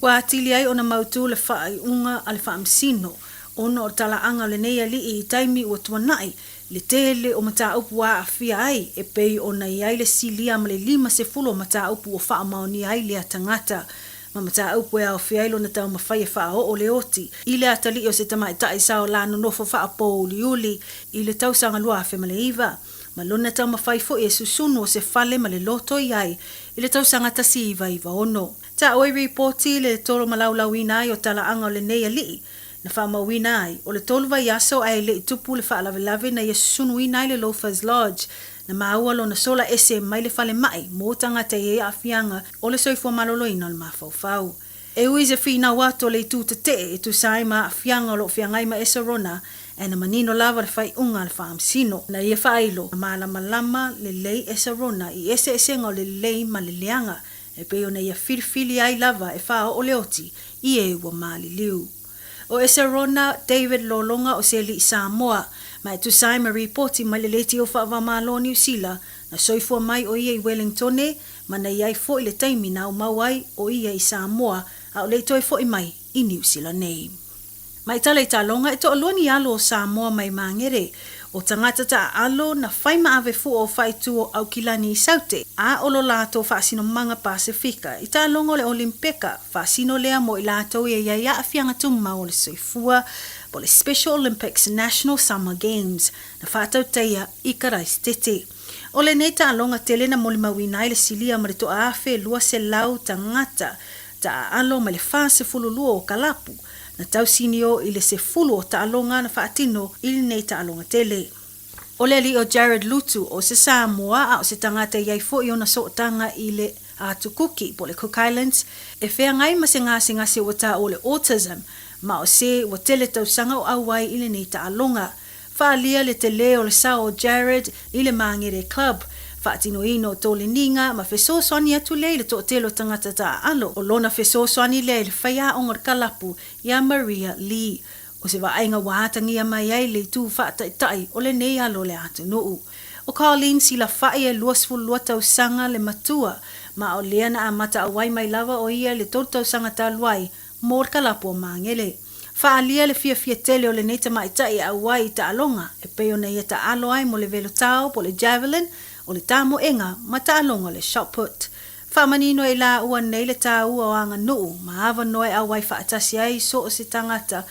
Ua atili ai ona mautū le faaiuga a le Faamasino, ona o le talaaga o lenei alii i taimi ua tuanai, le tele o mataupu ua aafia ai, e pei ona i ai le silia ma le 50 o mataupu ua faamaonia ai lea tagata, ma mataupu e aofia ai lona taumafai e faaoo le oti i le atalii o se tamaitai sao la nonofo faapouliuli i le tausaga 2009, ma lona taumafai foi e susunu o se fale ma le loto i ai i le tausaga 1996. Taua i ripoti le tolomalaulauina ai o talaaga o lenei alii, na faamauina ai, o le tolu vaiaso ae le i tupu le faalavelave na ia susunuina ai le Loafers Lodge, na maua lona sola ese mai le falemai mo tagata e i ai aafiaga o le soifua maloloina o le mafaufau. E ui se finau atu o le itu tetee e tusa ai ma aafiaga o lo o feagai ma Esarona, ae na manino lava le faaiuga a le faamasino. Na ia faailo, na malamalama lelei Esarona i eseesega o le lelei ma le leaga, E pei ona ia filifili ai lava e faaoo le oti i e ua maliliu. O Eserona David Lologa o se alii Samoa, ma e tusa ai ma ripoti mai le Leitio Faava-o-Malo o Niu Sila, na soifua mai o ia i Wellingtone, ma na i ai foi le taimi na aumau ai o ia i Samoa a o le i toe foi mai i Niu Sila nei. Mai tala i taaloga e toalua ni alo o Samoa mai Magere, o tagata taaalo na fai ma ave fua o faaitu o Aukilani i Saute, a o lo latou faasinomaga Pasefika i taaloga o le Olimpeka, faasino lea mo i latou e i ai aafiaga tumau o le soifua, po o le Special Olympics National Summer Games, na faatautaia i Karaisitete. O lenei taaloga tele na molimauina ai le silia ma le 1200 tagata taaalo mai le 42 o kalapu, na tausinio i le sefulu o taaloga na faatino i lenei taaloga tele. O le alii o Jared Lutu, o se Samoa a o se tagata e i ai foi ona sootaga i le Atu Kuki po o le Cook Islands, e feagai ma se gasegase ua taua o le autism, ma o se ua tele tausaga o auai i lenei taaloga. Faaalia le tele o le sao o Jared i le Māngere Club, faatinoina o toleniga ma fesoasoani atu lea i le toatele o tagata taaalo. O lona fesoasoani lea i le faiaoga o le kalapu iā Maria Lee. O se vaaiga ua atagia mai ai le itu faataitai o lenei alo o le atunuu. O Colleen Silafai e 22 tausaga le matua, ma o lea na amata auai mai lava o ia i le tolu tausaga talu ai mo le kalapu o Māngere. Faaalia le fiafia tele o lenei tamaitai e auai i taaloga e pei ona ia taalo ai mo le velotao po o le javelin, o le tamoega ma taaloga o le shot put. Faamanino e i laua nei le taua o aganuu ma avanoa e auai faatasi ai so o se tagata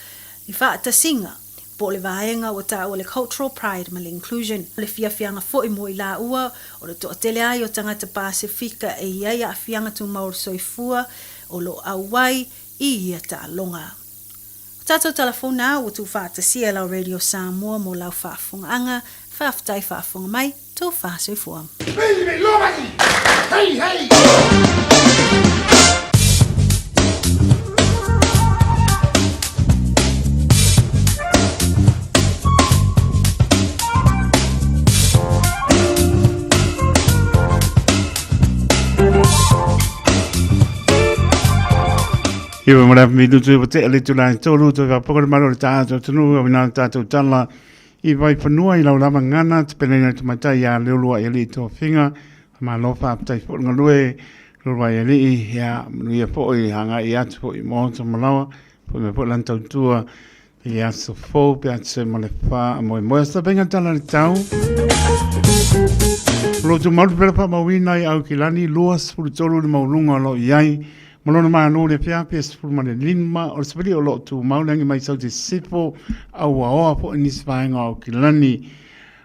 i faatasiga po o le vaega ua taua le cultural pride ma le inclusion. O le fiafiaga foi mo i laua o le toatele ai o tagata Pasefika e i ai aafiaga tumau o le soifua o lo o auai i ia taaloga. O tātou talafona ua tuufaatasia e lau Radio Samoa mo lau faafofogaaga. Faafetai faafofoga mai, tō whāsoifua. Hey, hey! Iwa mo le minutu i te le tula i tolu to ka poko malo le tātou tunu au nā tātou tala i vai whanua i lau lava ngana te pene nei te maitai a leolua i ali tō whinga malo whāptai whaonga lue. Loloaialii, ia, manuia foi, agai atu foi i maota ma laoa, foi mai foi lana tautua i le aso fou pe a tusa ai ma le faamoemoe. O se tapenga tala le tau. O lo o tumau le pepela faamauina i Aukilani 23 le maualuga o lo o i ai ma lona malo i le afiafi e 15 o le sipili o lo o tumau le agi mai Saute Sisifo auaoa foi nisi vaega o Aukilani.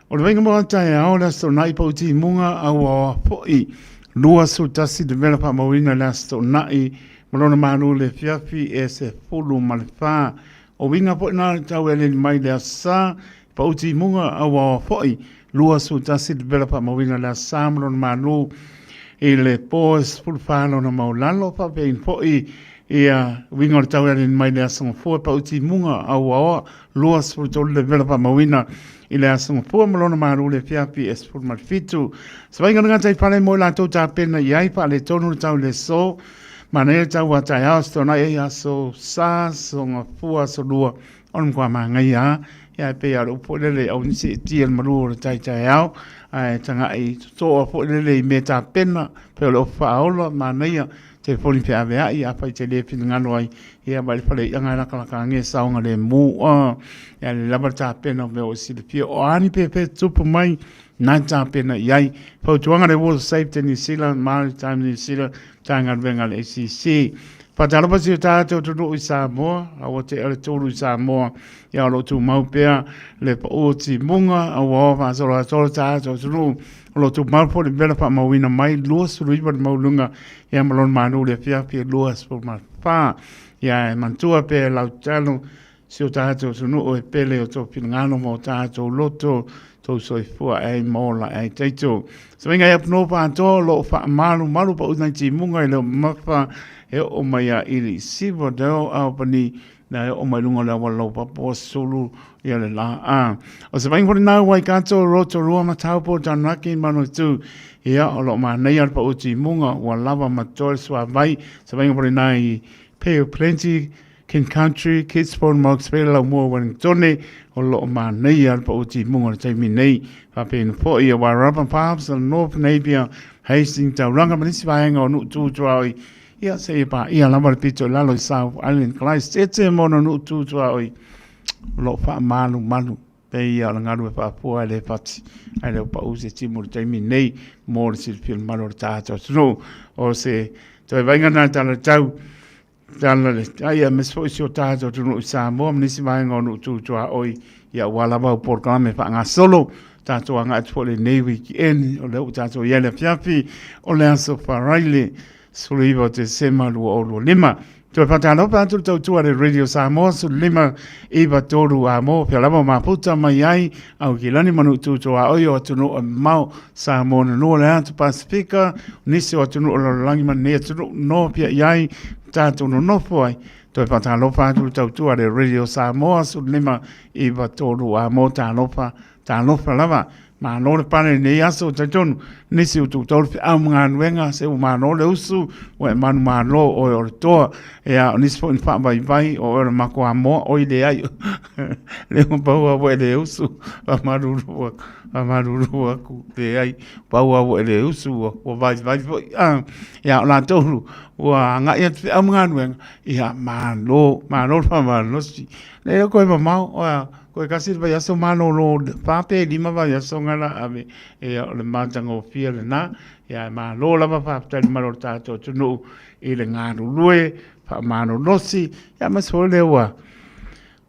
O le vaiga mo taeao le Aso Toonai pau timuga auaoa foi 21 le mela faamauina i le Aso Toonai ma lona malu i le afiafi e 14. O uiga foi na tau e aleli mai le Aso Sa pau timuga auaoa foi 21 le mela faamauina i le Aso Sa ma lona malu i le po e 14 lona maulalo faapea foi ia uiga o le tau e aleli mai le Aso Gafua pau timuga auaoa 23 le vela faamauina i le Aso Gafua ma lona malu i le afiafi e 17. Se vaaiga le gataifale mo i latou tapena i ai faaletonu le tau i le aso. Manaia le tau a taeao se toanai ai aso Sa, aso Gafua, aso Lua o le matua manaia lava. Ia ae pei lava o le upu foi lele aua ne i seetia le malu o le tai taeao ae tagai totoa foi lele i mea tapena pei o le ofu faaola manaia telefoni feaveai afai e te le finagalo ai ia ma le faleiaga e lakalaka age saogalemu ia le lava le tapena o mea o silafia o a ni pepe tupu mai na tapena i ai fautuaga le Water Safety New Zealand Maritime New Zealand Matagaluega le ACC Faatalofa si o tātou atunuu i Samoa, aua te le tolu i Samoa, ia o lo o tumau pea le pau o timuga, aua o faasoloatoa le tātou atunuu, o lo o tumau foi le mea na faamauina mai 29 le maualuga ia ma lona malu i le afiafi e 24. Ia e manatua pea e lau tatalo si o tatou atunuu e pele o tou finagalo ma o tatou loto, tou soifua e ai ma ola e ai taito. Se maiga e apunuu faatoa o lo o faamalumalu pau nai timuga i leo mamafa e oo mai a ili siva deo Albany Na e oo mai luga o le auala laupapa ua sulu ia le la. O se vaaiga foi lena Waikato, Rotorua ma Taupo, Taranaki, Manawatu. Ia, o lo o manaia le pau timuga ua lava ma totoe le suavai. Se vaaiga foi lena i Bay of Plenty, King Country, Gisborne, Marks Vale, Laumua, Wellingtone, o lo o manaia le pau timuga i le taimi nei. Faapena foi ia Wairarapa, Palmerston North, Napier, Hastings, Tauranga ma nisi vaega o nuu tu tuaoi. Ia, seia paia lava le pito i lalo i South Island, Christchurch ma ona nuu tu tuaoi o lo o faamalumalu pei ia o le galu e faapua e le fati ae le o pau se timu i le taimi nei mo le silafia mamalu o le tatou atunuu. O se toe vaaiga lena i le tala o le tau, tala le tai aemaise foi si o tatou atunuu i Samoa ma nisi vaega o nuu tu tuaoi ia aua lava au polokalame faagasolo tatou agai atu foi i lenei weekend o lea ua tatou i ai le afiafi o le aso Faraile 19 o Tesema 2025. Toe faatalofa atu le tautua le Radio Samoa 15 93 a mo pea lava mafuta mai ai au ki lani manu tutoa oi o atunuu e mamao Samoa na nua le atu Pasifika nisi o atunuu o lalolagi ma nei atunuu no pia i ai tātou nonofo ai. Toe faatalofa atu le tautua le Radio Samoa 15 93 a mo talofa Talofa lava, malo le pale i lenei aso, talitonu, nisi o tou le feau ma galuega, se ua malo le usu, ua e manumalo oe o le toa, ia, o nisi foi na faavaivai, o oe o le makuamoa, oi leai, le ua pau lava ua e le usu, faamalulu atu, faamalulu atu, leai, pau lava ua e le usu, ua, ua vaivai foi, ah, ia, o latou ua agai atu feau ma galuega, ia, malo, malo le faamalosi, le koe mamao, oe, Koe kasi le vaiaso malolo fa pe lima vaiaso nga la ave ia o le matagofie lena ia e malo lava faafetai le malo o le tatou atunuu i le galulue faamalolosi ia aemaise foi lea ua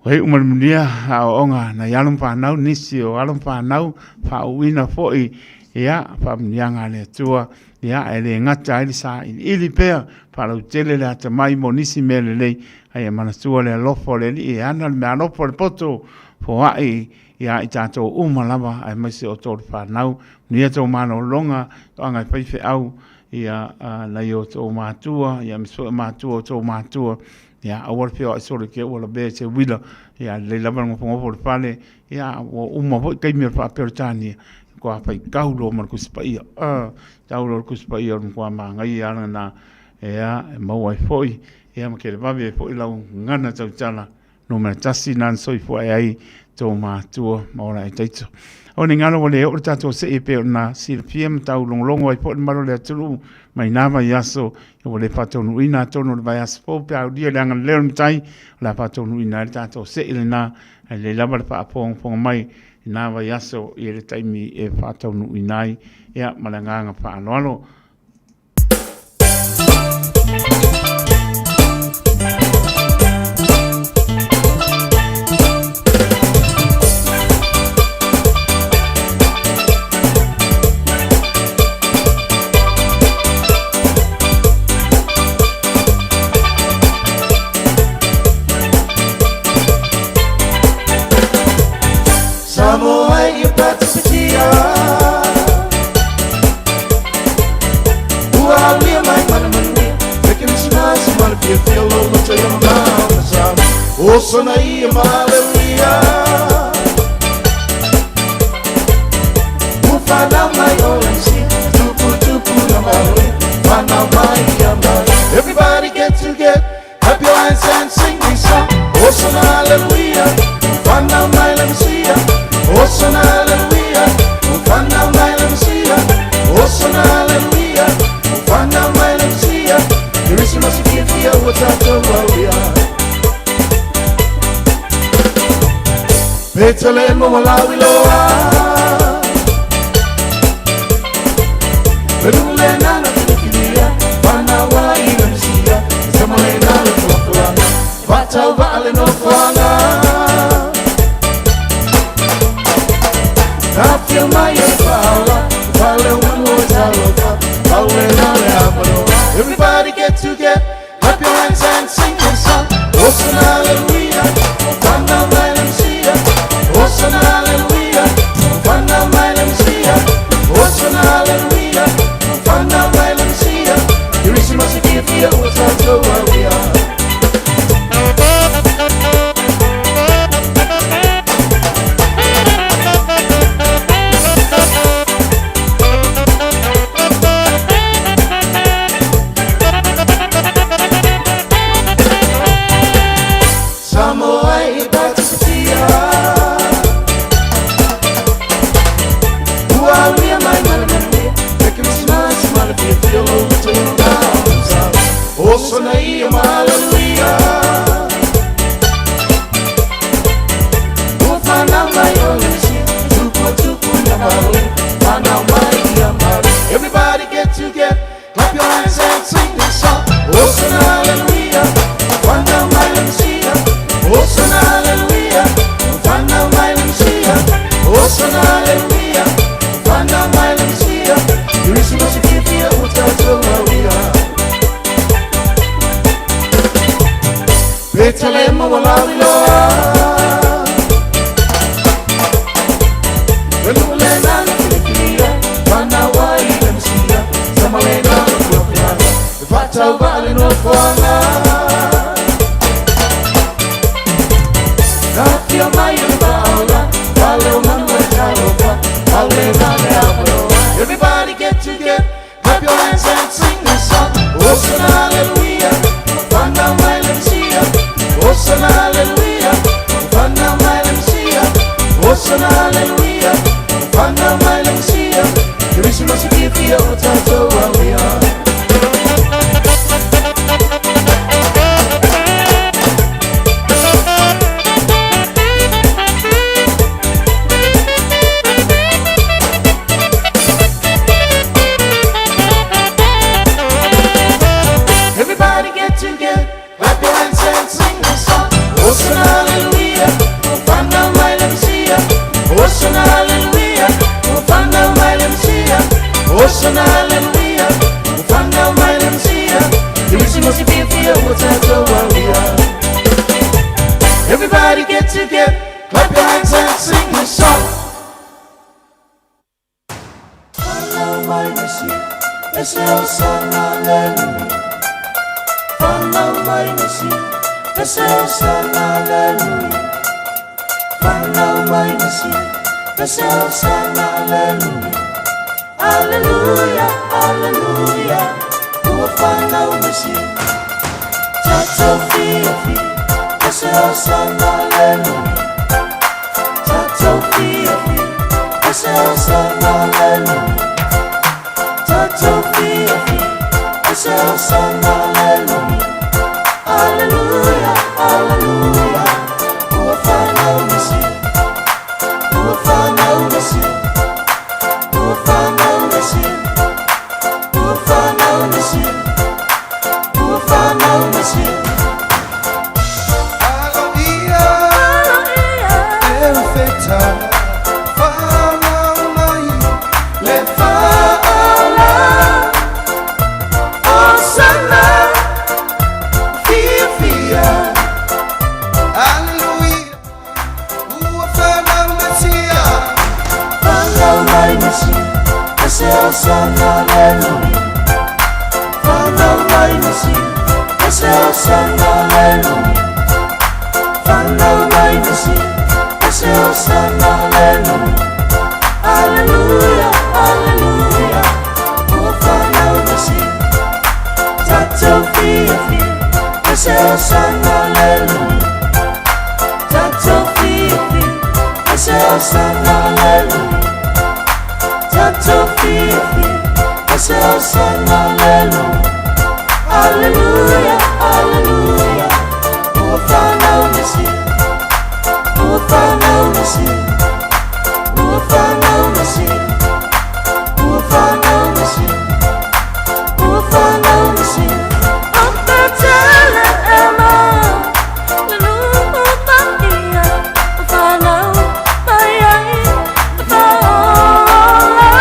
ua iu ma le manuia aoaoga nai alo ma fanau nisi o alo ma fanau faauuina foi ia faamanuiaga a le Atua ia e le gata ai le sailiili pea faalautele le atamai mo nisi mea lelei Ai e manatua le alofa o le Alii e ana le meaalofa o le poto foai ia i tatou uma lava aemaise o tou fanau. Manuia tou malologa, toaga e faifeau ia nai o tou matua, ia aemaise foi o matua o tou matua. Ia aua le feoai solo i te i ua lavea i se uila. Ia lelei lava le nofonofo i le fale, ia ua uma foi taimi o le faa-Peretania, matua faitau loa ma le Tusi Paia. Tau loa le Tusi Paia o le matua manaia lava lena, ia e maua ai foi Ia ma televave ai foi lau gagana tautala Numera tasi na na soifua e ai tō mātua ma ora e taito. O ni ngalo wale o le tātou se e pe o nā silafia ma tau longolongo ai po le malo le atulu mai nā vai aso i wale whātonu ina tonu le vai aso fō pe au dia le anga leo le matai o la whātonu ina le tātou se i le nā le lava le whaapongaponga mai i nā vai aso i le taimi e whātonu ina ai ia ma le nganga whaaloalo. Samoa ia patipatia Ua aulia mai mana manuia Le Kerisimasi ma le fiafia loloto ia mamao na Samoa Osana ia ma aleluia Ua whanau mai o le Mesia Tupu tupu na manuia Whanau mai ia mai Everybody get together Clap your hands and sing this song. Hosanna, hallelujah. Whanau mai le Mesia. Hosanna, hallelujah. Whanau mai le Mesia. Hosanna, hallelujah. Whanau mai le Mesia. Kerisimasi fiafia ua tatou aulia. Betelehema ua lauiloa. Le nuu lena na filifilia. Whanau ai le Mesia. Tama lena le felafelaga. Faatauvaa le nofoaga. Na afio mai e le Faaola. Fale o manu o talofa. Pau lena le avanoa. Everybody get together. Clap your hands and sing this song. Hosanna, hallelujah. Whanau mai le Mesia. Hosanna, hallelujah. Whanau mai le Mesia. Hosanna, hallelujah. Whanau mai le Mesia. Kerisimasi fiafia ua tatou aulia. Samoa e patipatia. Ua aulia mai ma le manuia Le Kerisimasi ma le fiafia loloto ia mamao na Samoa Hosana ia ma haleluia Ua whanau mai o le Mesia Tupu tupu na manuia Whanau mai ia Maria Everybody get together Clap your hands and sing this song. Hosanna, hallelujah. Whanau mai le Mesia. Hosanna, hallelujah. Whanau mai le Mesia. Hosanna, hallelujah. Whanau mai le Mesia. Kerisimasi fiafia ua tatou aulia. Betelehema ua lauiloa. Le nuu lena na filifilia. Whanau ai le Mesia. Tama lena le felafelaga. Faatauvaa le nofoaga. Na afio mai e le Faaola. Fale o manu e talofa. Pau lena le avanoa. Everybody get together. Clap your hands and sing this song. Hosanna, hallelujah. Whanau mai le Mesia. Hosanna, hallelujah. Whanau mai le Mesia. Hosanna, hallelujah. Whanau mai le Mesia. Kerisimasi fiafia ua tatou aulia. Everybody get together, clap your hands and sing this song. Hosanna, hallelujah. Whanau mai le Mesia. Hosanna, hallelujah. Whanau mai le Mesia. Hosanna, hallelujah. Whanau mai le Mesia. Kerisimasi fiafia ua tatou aulia. Everybody get together, clap your hands and sing this song. Whanau mai Mesia, ese Hosanna, hallelujah. Whanau mai Mesia, ese Hosanna, hallelujah. Whanau mai Mesia, ese Hosanna, hallelujah. Hallelujah, hallelujah. Ua whanau Mesia. Tatou fiafia, E se Osana le lumi. Tatou fiafia, e se Osana le lumi. Tatou fiafia, e se Osana le lumi. Alleluia, alleluia, ua fanau Mesia. Ua fanau Mesia. Ua fanau Mesia. Ua fanau Mesia. Ua fanau Mesia. Alleluia, alleluia, ua fanau Mesia. Tatou fiafia, e se Osana le lumi. Tatou fiafia, e se Osana le lumi. Tatou fiafia, e se Osana le lumi. Alleluia, alleluia, ua fanau Mesia. Ua fanau Mesia. Ua fanau Mesia. Ua fanau Mesia. Ua fanau Mesia. O Petelehema, le nuu paia, o fanau mai ai le Faaola.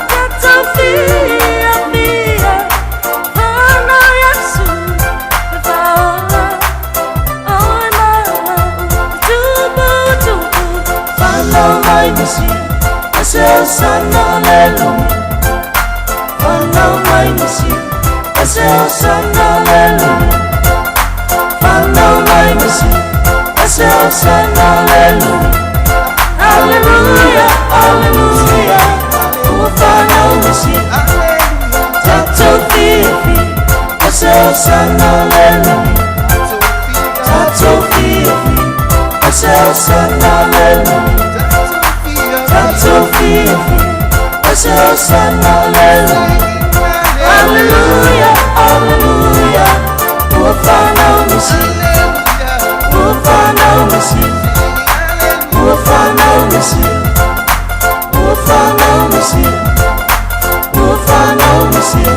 Tatou fiafia, fanau Iesu le Faaola. O e maʻu, tuputupu. Fanau mai Mesia, e se Osana le lumi. Fanau mai Mesia, e se Osana le lumi. Fanau mai Mesia, e se Osana le lumi. Alleluia, alleluia, ua fanau Mesia. Tatou fiafia, e se Osana le lumi. Tatou fiafia, e se Osana le lumi. Tatou fiafia, e se Osana le lumi. Alleluia, alleluia, ua fanau Mesia. Ua fanau Mesia. Ua fanau Mesia. Ua fanau Mesia. Ua fanau Mesia.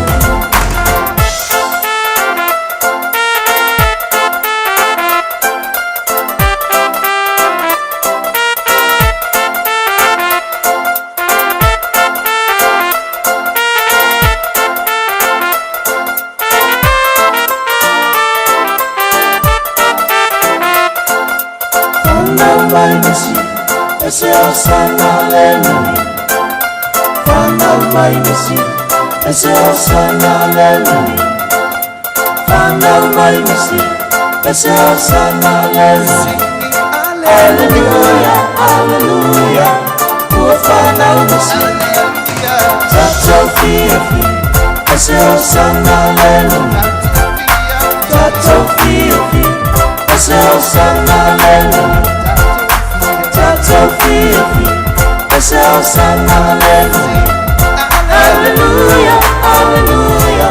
Fanau mai Mesia, e se Osana le lumi. Fanau mai Mesia, e se Osana le lumi. Fanau mai Mesia, e se Osana le lumi. Alleluia, alleluia, ua fanau Mesia. Tatou fiafia, e se Osana le lumi. Tatou fiafia, e se Osana le lumi. Tatou fiafia, e se Osana le lumi. Alleluia, alleluia,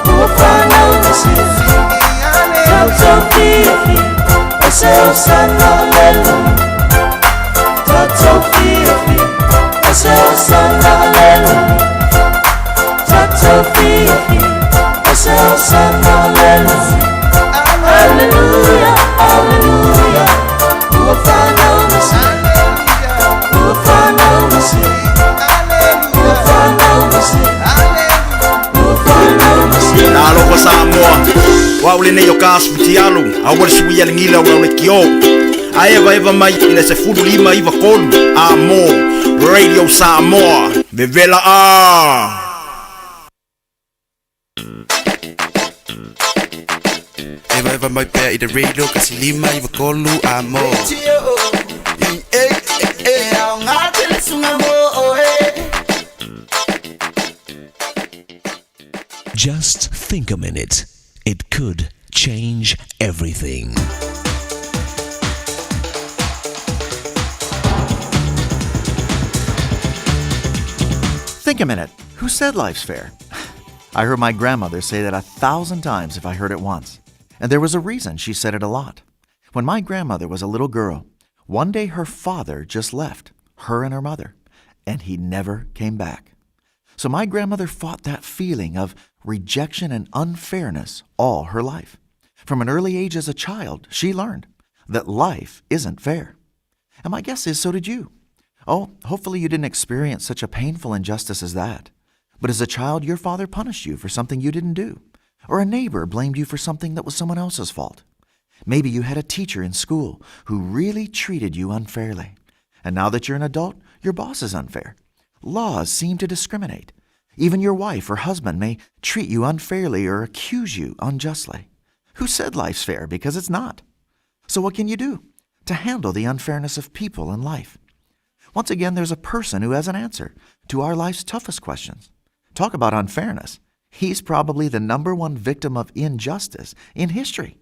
ua fanau Mesia. Tatou fiafia, e se Osana le lumi. Tatou fiafia, e se Osana le lumi. Tatou fiafia, e se Osana le lumi. Alleluia, alleluia, ua fanau Mesia. Ua fanau Mesia. Ua fanau Mesia. Ua fanau Mesia. Talofa Samoa. Wa ule nei o ka asu fitialu, a ua le sui ale gila ua le kio. A eva eva mai i le 15 93 a mo Radio Samoa. Vevela a. Eva eva mai pea i te radio 159 a mo. E aoga tele suga mo oe. Just think a minute. It could change everything. Think a minute. Who said life's fair? I heard my grandmother say that a thousand times if I heard it once. And there was a reason she said it a lot. When my grandmother was a little girl, one day her father just left, her and her mother, and he never came back. So my grandmother fought that feeling of rejection and unfairness all her life. From an early age as a child, she learned that life isn't fair. And my guess is so did you. Oh, hopefully you didn't experience such a painful injustice as that. But as a child, your father punished you for something you didn't do, or a neighbor blamed you for something that was someone else's fault. Maybe you had a teacher in school who really treated you unfairly. And now that you're an adult, your boss is unfair. Laws seem to discriminate. Even your wife or husband may treat you unfairly or accuse you unjustly. Who said life's fair? Because it's not. So, what can you do to handle the unfairness of people and life? Once again, there's a person who has an answer to our life's toughest questions. Talk about unfairness. He's probably the number one victim of injustice in history.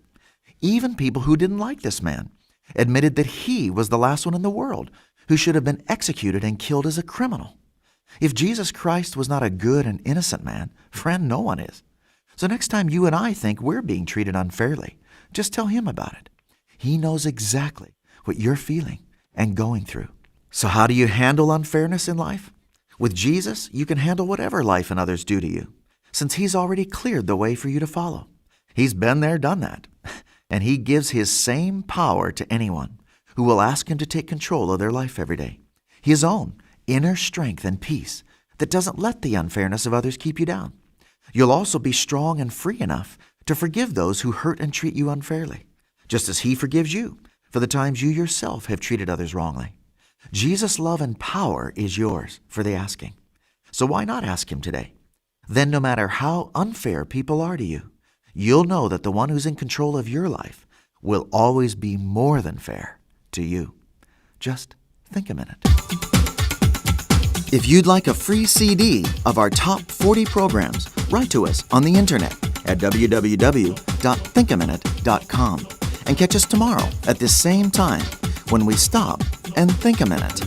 Even people who didn't like this man admitted that he was the last one in the world who should have been executed and killed as a criminal. If Jesus Christ was not a good and innocent man, friend, no one is. So next time you and I think we're being treated unfairly, just tell him about it. He knows exactly what you're feeling and going through. So, how do you handle unfairness in life? With Jesus, you can handle whatever life and others do to you, since He's already cleared the way for you to follow. He's been there, done that. And He gives His same power to anyone who will ask Him to take control of their life every day. His own inner strength and peace that doesn't let the unfairness of others keep you down. You'll also be strong and free enough to forgive those who hurt and treat you unfairly, just as He forgives you for the times you yourself have treated others wrongly. Jesus' love and power is yours for the asking. So why not ask Him today? Then, no matter how unfair people are to you, you'll know that the one who's in control of your life will always be more than fair to you. Just think a minute. If you'd like a free CD of our top 40 programs, write to us on the internet at www.thinkaminute.com and catch us tomorrow at this same time when we stop and think a minute.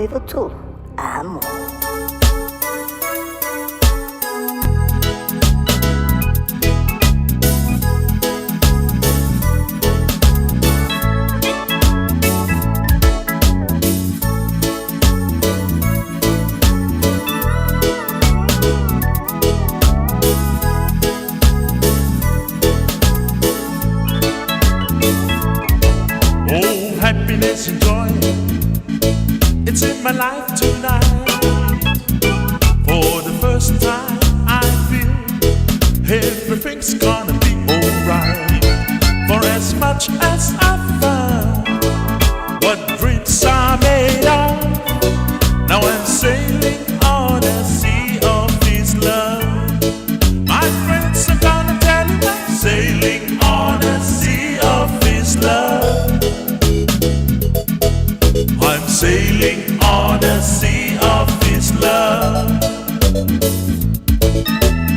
159 Amo. Oh, happiness and joy, it's in my life tonight. For the first time, I feel everything's gonna be alright. For as much as I found what dreams are made of, now I'm sailing on a sea of his love. My friends are gonna tell you I'm sailing on a sea of his love. I'm sailing on a sea of his love.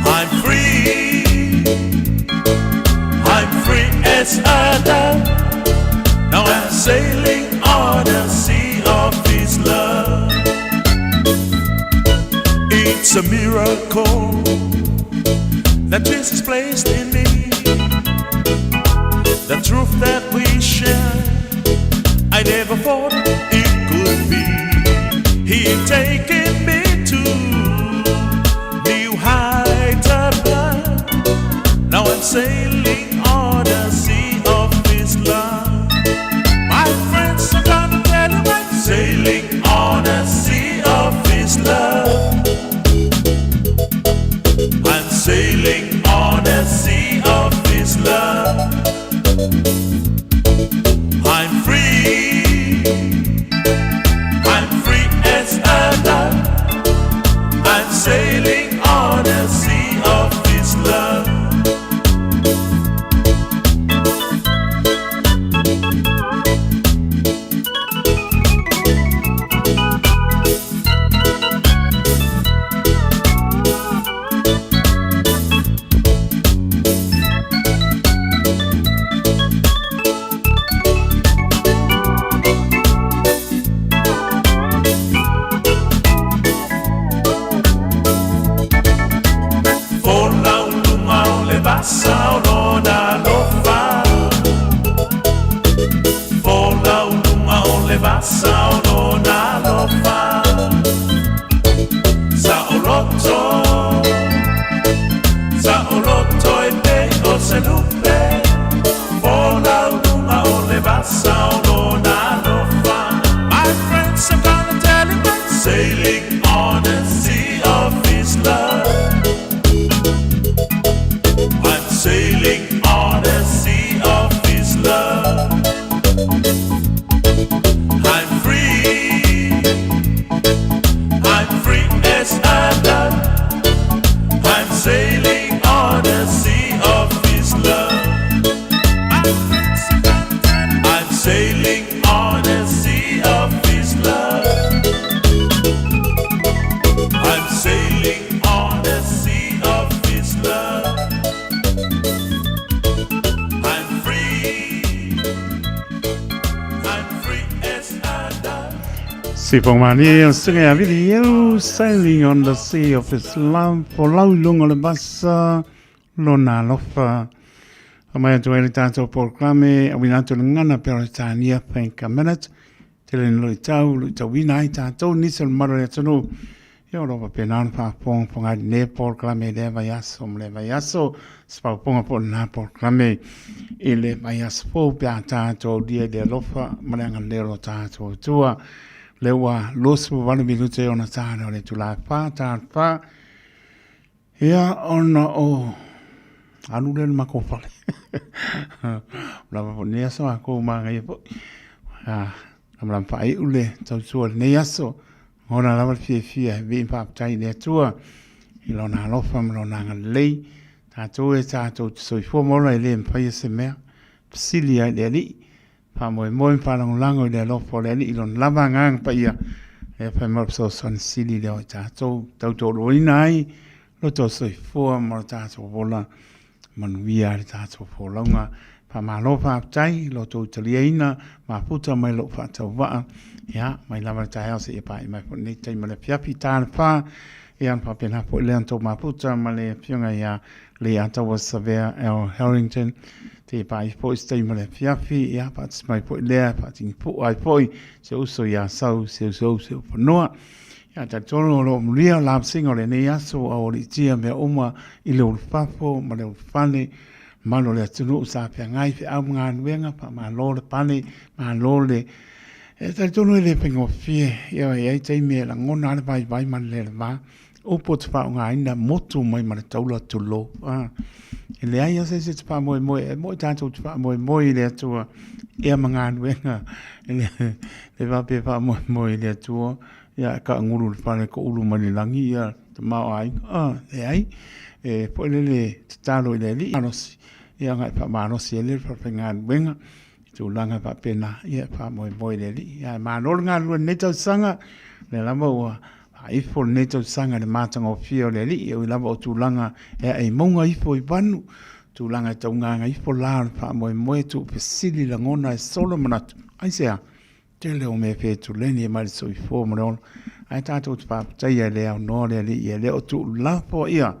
I'm free. I'm free as a dove. Now I'm sailing on a sea of his love. It's a miracle that Jesus placed in me. The truth that we share, I never thought it could be. He taken me to new heights above. Now I'm sailing on a sea of His love. My friends are gonna tell you I'm sailing on a sea of His love. I'm sailing on a sea of His love. I'm free. vasa o lona alofa. Folau i luga o le vasa o lona alofa. Saoloto, saoloto e pei o se lupe. Folau i luga o le vasa o lona alofa. My friends, I'm gonna tell you I'm sailing on the sea of his love. I'm sailing on the sea of his love. I'm free. I'm free as a dove. I'm sailing on the sea of his love. I'm sailing on the sea of his love. I'm sailing on the sea of his love. I'm free. I'm free as a dove. Sifomalie o susuga ia Vili Ieu, Sailing on the Sea of His Love, Folau i luga o le vasa, Lona alofa. Faamai atu ai le tatou polokalame, auina atu le gagana Peretania, Thank a Minute, tele ni luitau, luitauina ai tatou nisi o le mamalu o le atunuu. Ia o lo o faapena ona faafogafoga ai lenei polokalame i lea vaiaso ma lea vaiaso, se faaopoopoga foi o lena polokalame i le vaiaso fou pe a tatou aulia i le alofa ma le agalelei o lo tatou Atua. O lea ua 28 minute ona ta lea o le itula e 4, ta le 4. Ia ona o alu lea i le matou fale. Ua lava foi lenei aso a kou manaia foi. Lamalama faaiu le tautua i lenei aso. Lagona lava le fiafia e vii ma faafetai i le Atua i Lona alofa ma Lona agalelei. Tatou e tatou te soifua ma ola e le mafai e se mea. Fesili ai i le Alii, faamoemoe ma faalagolago i le alofa o le Alii i Lona lava agaga paia, lea fai mai o le fesoasoani sili lea o i tatou tautoaluaina ai lo tou soifua ma lo tatou ola manuia ai le tatou folauga. Faamalo faafetai i lo outou taliaina mafuta mai lou faatauvaa, ia, mai lava le taeao seia paia mai foi lenei taimi o le afiafi ta le fa, ia, ona faapena foi lea ona outou mafuta ma le afioga ia Leiataua Savea L. Harrington, seia paia foi se taimi o le afiafi, ia, faatasi mai foi lea, faatinipua ai foi se uso ia Sau Seuseu Seufanua. Ia, talitonu o lo o mulia o lavasiga o lenei aso a ua liitia mea uma i le ulufafo ma le ulufale, mamalu o le atunuu sa feagai feau ma galuega, faamalo le pale, malo le... E talitonu e le faigofie, ia e i ai taimi e lagona lava le vaivai ma le le va, upu ou te faaaogaina, motu mai ma le taula, tulou. Ah, e leai lava se isi e te faamoemoe, e moni tatou te faamoemoe i le Atua ia ma galuega, e le, le faapea e faamoemoe i le Atua, ia taagulu i le fale toulu mai le lagi ia tamaoaiga. Ah, leai, e foi lele tatalo i le Alii malosi, ia ona e faamalosi ai lea le falefaigaluega i tulaga faapena, ia e faamoemoe i le Alii. Ae malo le galulue i lenei tausaga, o lea lava ua faaifo lenei tausaga i le matagofie o le Alii, e ui lava o tulaga e ae i mauga ifo i vanu, tulaga e taugaga ifo la o le faamoemoe, tuufesili lagona e solo manatu. Aisea? Tele o mea fetuleni e mai le soifua ma le ola, ae tatou te faafetaia e le aunoa le Alii e le o tuulafo ia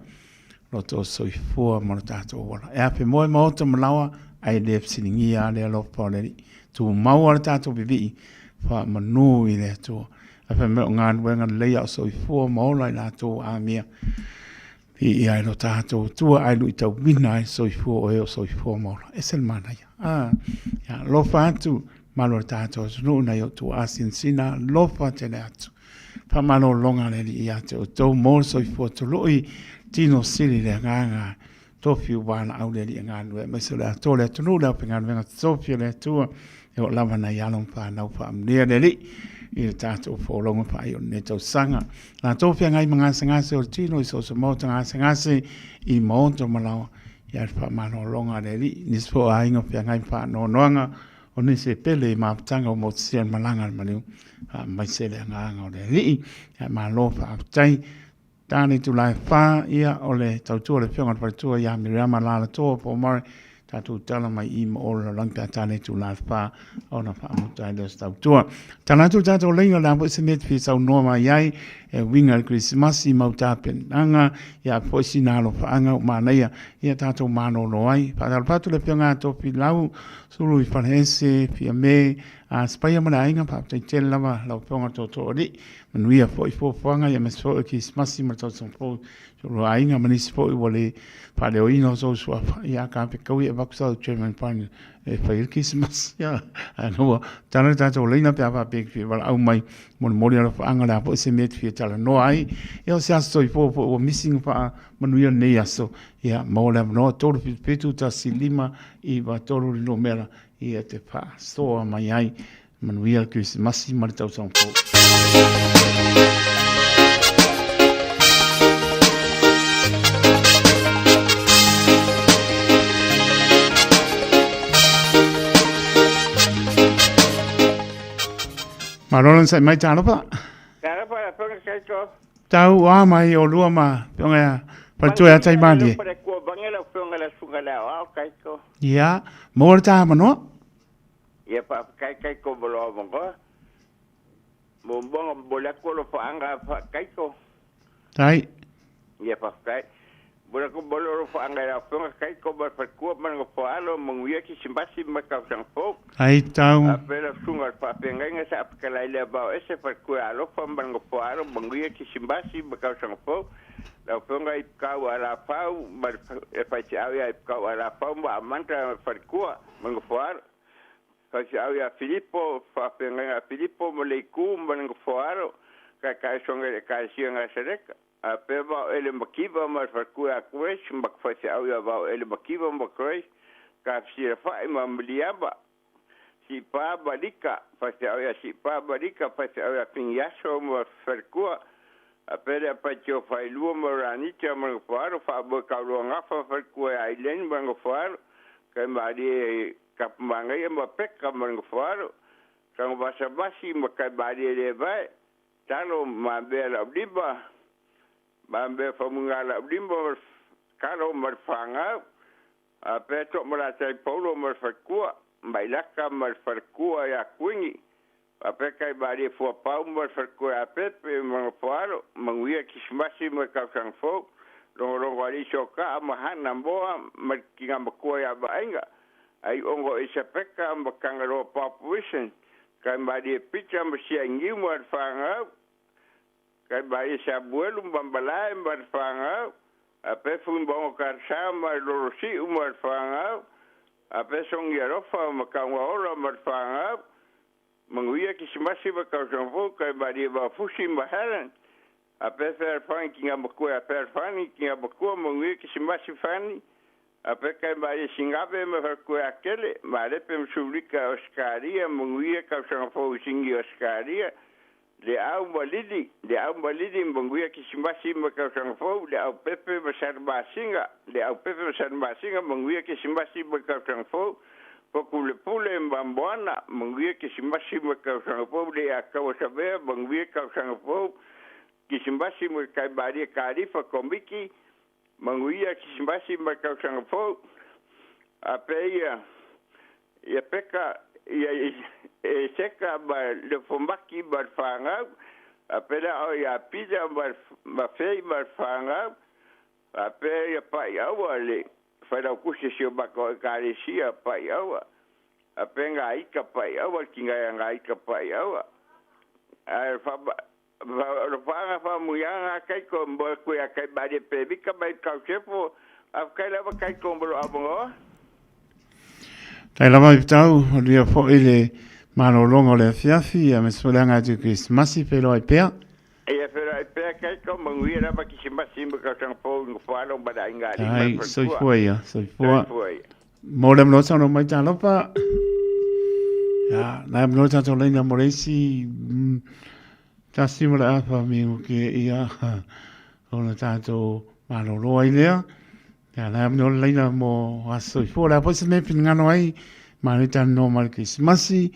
lo tou soifua ma lo tatou ola. E afe moe maota ma laoa, ae le fesiligia le alofa o le Alii. Tumau le tatou vivii, faamanu i le Atua. Ae fai mai o galuega lelei a o soifua ma ola i latou amia. Viia ai lo tatou Atua ae luitauina ai le soifua o e o soifua ma ola. Ese le manaia. Ah, ia, alofa atu malo le tatou atunuu nai o outou asinasina, alofa tele atu. Faamalologa le Alii ia te outou mo le soifua tului, tino sili le agaga, tofi ua valaau le Alii e galulue aemaise o le atoa o le atunuu, le aufaigaluega totofi a le Atua, e oo lava nai alo ma fanau faamanuia le Alii i le tatou folauga faaiu o lenei tausaga. Latou feagai ma gasegase o le tino i so o se maota gasegase i maota ma laoa, ia le faamalologa a le Alii. Nisi foi o aiga o feagai ma faanoanoaga o nisi e pele i mafutaga ua motusia le malaga a le maliu, faamaise le agaga o le Alii. Ia malo faafetai. Ta le itula e 4, ia o le tautua a le Afioga i le Faletua ia Miriama Lalatoa Pomare. Tatou tala mai i ma o le lalolagi pe a ta le itula e 4 ona faamuta ai lea o se tautua. Tala atu le tatou laina o le a foi se mea e te fia saunoa mai ai e uiga i le Kerisimasi ma au tapenaga, ia foi sina alofaaga ua manaia ia tatou malolo ai. Faatalofa atu le Afioga ia Tofilau Sulu i Faleese, Fiame, a Sipaia ma le aiga, faafetai tele lava lau Afioga Tootooalii. Manuia foi fuafuaga ia aemaise foi o le Kerisimasi ma le tausaga fou i lou aiga ma nisi foi ua le faaleoina o sou suafa, ia ka fekaui e avatu sau German Fund e fai ai le Kerisimasi. Ae na ua tala le tatou laina pe a faapea e te fia valaau mai molimoli alofaaga o le a foi se mea e te fia talanoa ai. Ia o se aso soifua foi ua misi na faamanuia lenei aso, ia maua le avanoa 377 1 5 3 le numera ia te faasoa mai ai. Manuia le Kerisimasi ma le tausaga fou. Malo le sai mai talofa. Talofa la fonga kaiko. Tau a mai o lua ma fionga ya faletua ia tai malie. Pare kua bange la fionga la sunga la o kaiko. Ia, mo le ta manoa. Ia faafetai kaiko mo lo avanoa. Muamua ona momoli atu alofaaga faakaiko. Tai. Ia faafetai. Momoli atu momoli alofaaga i lau Afioga Kaiko ma le faletua ma le nofoaalo, manuia Kisimbasi ma le tausaga fou. Ai tau. Faapea lau Susuga i le Faafeagaiga sa fetalai le Avao Ese, faletua e alofa ma le nofoaalo, manuia Kisimbasi ma tausaga fou. Lau Afioga Ipukau Alafau ma le faifeau ia Ipukau Alafau ma Amanda faletua ma le nofoaalo. Faifeau ia Filipo, faafeagaiga a Filipo ma Leiku ma le nofoaalo, Taitaisoga i le Ekalesia Nasaleta, a pea Vaoele Makiva ma le faletua ia Grace ma faifeau ia Vaoele Makiva ma Grace, Tafisilafa'i ma Miliama, Sipa ma Lika, faifeau ia Sipa ma Lika, faifeau ia Finiaso ma faletua, a pea le Apaitio Failua ma Ranita ma le nofoaalo, Faamoe Tauluagafa faletua ia Ailen ma le nofoaalo, Kaimalie Tapumanaia ma Peka ma le nofoalo, Tagovasavasi ma Kaimalie Levae, Talo ma Mea Laulima, ma Mea Faumuina Laulima, Talo ma le Fagau, a pea Toomalatai Paulo ma le Faletua, Mailaka ma le Faletua ia Kuini, a pea Kaimalie Fuapau ma le Faletua ia Pepe ma le nofoalo, Manuia Kisimasi ma le tausaga fou, Logologo Alii Sokaa ma Hana Moa ma le Tina Matua ia Vaaiga, Aiogo Isapeka ma Tagaloa Population, Kaimalie Pita ma Siainiu ma le fanau, Kaimalie Samuelu ma Malae ma le fanau, a pea Fuimaoga Karasa ma Lolosi'u ma le fanau, a pea Sogialofa ma Kaugaola ma le fanau, Manuia Kisimasi ma tausaga fou, Kaimalie Vaofusi ma Helen, a pea Fealofani ki ngā matua a Fealofani ki ngā matua, Manuia Kisimasi Fani, a pea Kaimalie Singave ma Faletua Akele, Malepe ma Sulika Osikaria, Manuia tausaga fou i Sini Osikaria, Le Au ma Lili, Le Au ma Lili, Manuia Kisimasi ma tausaga fou, Le Au Pepe ma Salemasina, Le Au Pepe ma Salemasina, Manuia Kisimasi ma tausaga fou, Fotulepule ma Moana, Manuia Kisimasi ma tausaga fou, Le Ataua Savea, Manuia tausaga fou, Kisimasi ma Kaimalie Kalifa Komiti, Manuia Kisimasi ma tausaga fou, a pea ia Peka ia Eseka ma Lefomaki ma le fanau, a pea o ia Pita ma Fei ma le fanau, a pea ia Paiaua le Failautusi o si o matou Ekalesia Paiaua, a pea ngā ika Paiaua, le tigaia ngā ika Paiaua. Ae o le faaga faamuiaga kaiko mo atu ia Kaimalie Pemika mai Kausefo, faafetai lava kaiko mo lou avanoa. Tai lava i tau, manuia foi le malologa o le afiafi, aemaise foi le aga atu i Kerisimasi, feiloai pea. Ia feiloai pea kaiko, manuia lava Kisimasi ma tausaga fou i Nofoalo ma le aiga alii ma le Ai, faletua. soifua ia, soifua. Soifua ia. Mo le avanoa saunoa mai talofa. Ia, nai avanoa tatou laina mo le isi tasi ma le afa minuti ia ona tatou malolo ai lea. Ia, nai avanoa le laina mo aso soifua. O le a foi se mea e finagalo ai, ma le talanoa mai le Kerisimasi.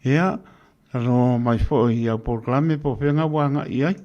Ia, talanoa mai foi i au polokalame po o fea ua agai i ai.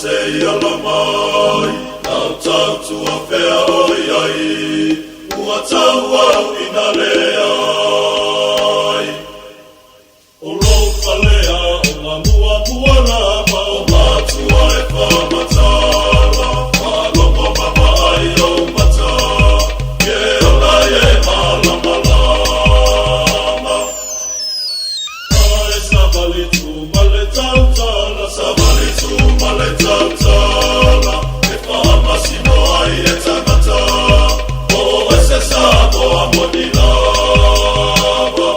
se i ala mai Lau tautua fea o iai Ua tau au ina leai O lou falea o ngā muamua lava O matua e whamatala Whalongo mama ai ou mata Ke ola e malama lama Ae savali tu male tautala Savali tu male tautala E whahamasino ai e tangata O ese Samoa moni lava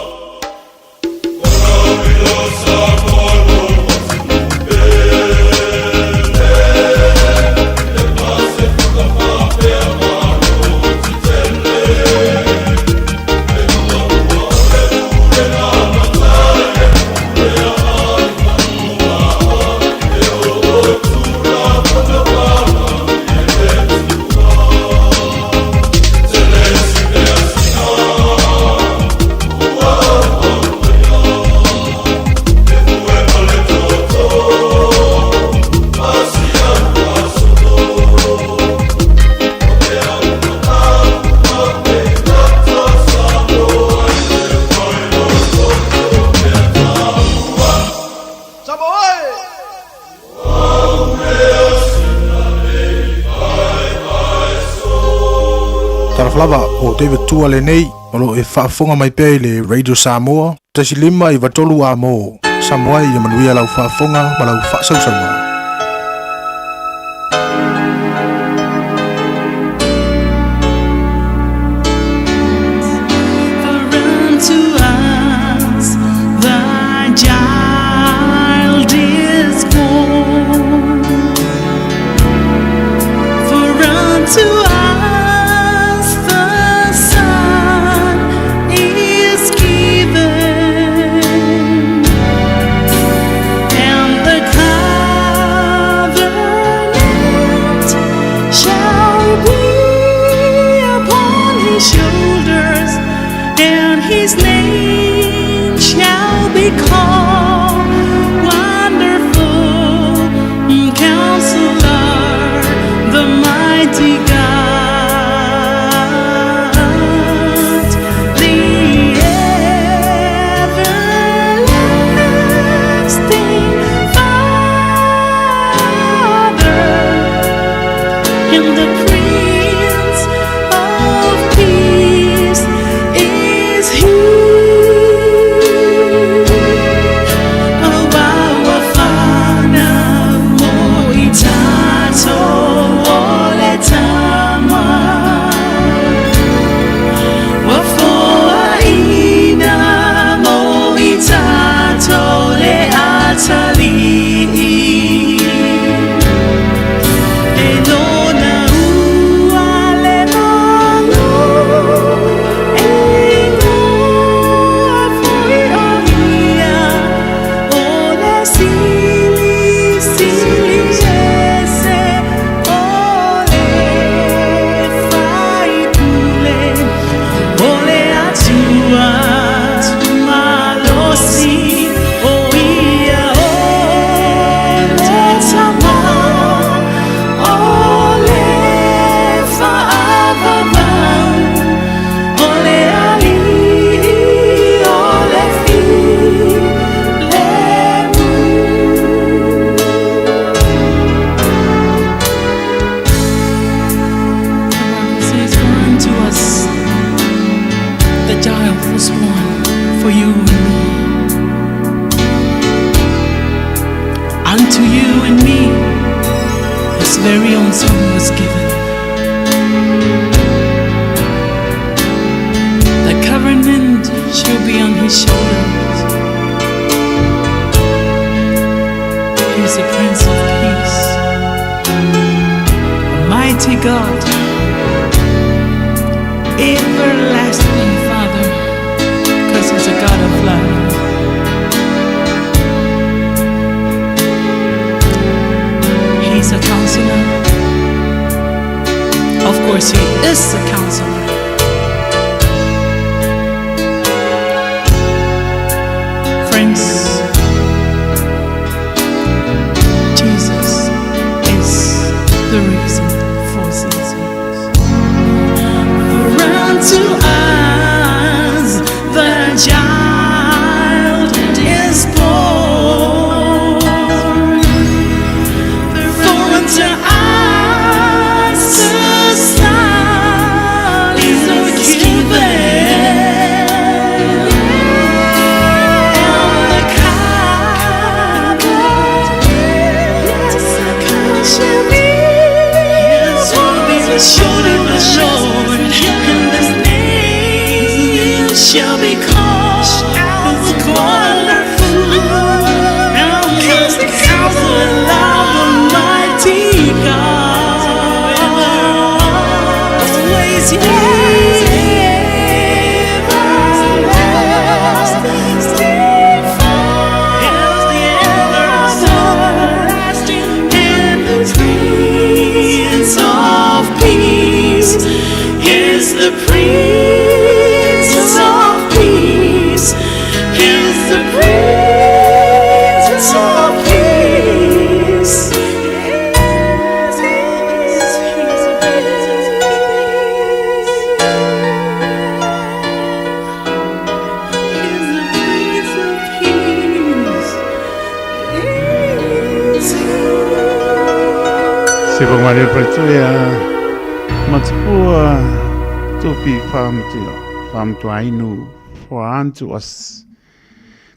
Talofa lava o David Tua lenei o lo o e faafofoga mai pea i le Radio Samoa 1 5 93 amo. Samoa ia manuia lau faafofoga ma lau faasausauga. For unto us the child is born. For unto us the Son is given, and the covenant shall be upon his shoulders, and his name shall be called Wonderful Counselor, the Mighty God, the Everlasting Father, and the Prince of Peace is He. Oh, our Father, mo itato ole tama. Wafoaina mo itato le atali'i. E lona ua le malo, e ingoa foi o ia, o le Sili, Sili ese, o le Faipule, o le Atua malosi, o ia o le Tama. O le faavavau, o le alii, o le filemu. The Bible says, For unto us the child was born, for you and me. Unto you and me, his very own son was given. The covenant shall be on his shoulders. He is the Prince of Peace, a mighty God, everlasting Father, because he's a God of love. He's a counselor. Of course, he is a counselor. Friends, Jesus. Se pa mare pa tu ia matupua tupi whaamatua whaamatua inu for unto us.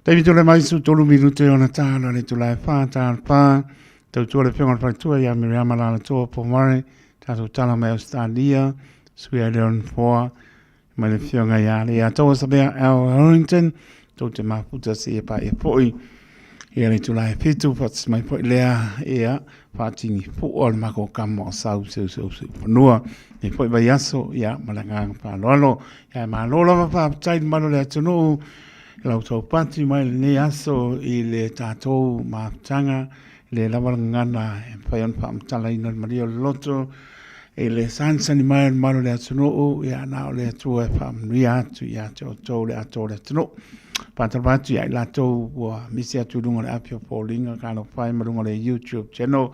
Taimi tole mai su tolu minute ona tāla le tula e whā tāla pā. Tautua le whionga le whaitua ia Miriama Lala Toa Pomare, tātou tala mai Australia, sui a Leon Foa, mai le whionga ia le ia Toa Sabea Al Harrington, tau te maputa si e pa e poi, ia le tula e whitu, whatis mai poi lea, ia, whaatini pua le mako kama o sau seu seu seu whanua, e poi vai aso, ia, malanga whaloalo, ia malo lava whaapatai malo le atunuu, lau taupati mai lenei aso i le tātou mafutaga le lava le gagana e mafai ona faamatalaina le malia o le loto i le sanisani mai o le malu o le atunuu, ia na o le Atua e faamanuia atu ia te outou le atoa o le atunuu. Faatalofa atu ia i latou ua misi atu i luga o le api o Paulinga Kalofai ma luga o le YouTube channel.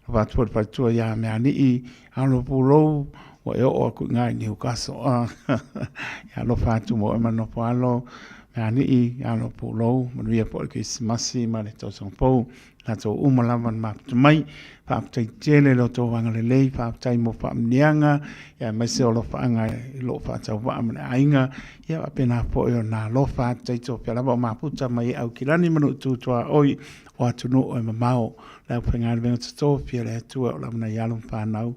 Alofa atu foi le faletua ia Mealii Alo Pulou ua e oo aku i ngā i Newcastle. Ia alofa atu mo e manofo alo Mealii Alo Pulou manuia po le Krisimasi ma le tausaga fou. Latou uma lava na mafuta mai. Faafetai tele lo outou agalelei, faafetai mo faamanuiaga, ia aemaise o alofaaga i loo faatauvaa ma le aiga, ia faapena foi ona alofa atu taito pea lava o mafuta mai e Aukilani ma Nuu Tuaoi o atunuu e mamao. Le aufaigaluega totofi a le Atua o lava nai alo ma fanau,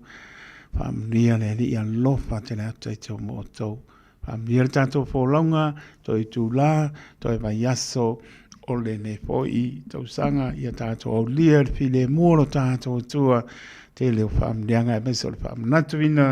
faamanuia le Alii alofa tele atu taito mo outou. Faamanuia le tatou folauga, toe itula, toe vaiaso o lenei foi tausaga, ia tatou aulia le filemu o lo tatou Atua, tele o faamanuiaga aemaise o le faamanatuina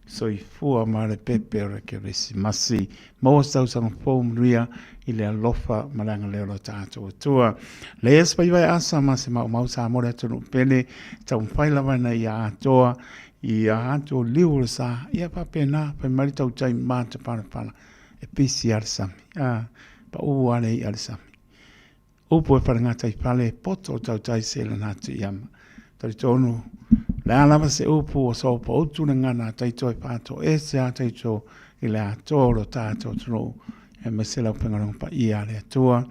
soifua ma le pepe o le Kerisimasi. Maua se tausaga fou manuia i le alofa ma le agalelei o lo tatou Atua. Leia se vaivai asa ma se maumau Samoa le atunuu pele, taumafai lava ina ia atoa ia atu o liu o le sa, ia faapena, fai mai le tautai ma te palapala, e pisi a le sami, a, pa u a le i a le sami. Upu e wharenga tai pale, poto o tautai se lana atu i ama. Talitonu, le a lava se upu o sopa utu le ngana taito e pāto e se a taito i le atoa o lo tātou atunuu e me se lau pengalonga pa ia le atua.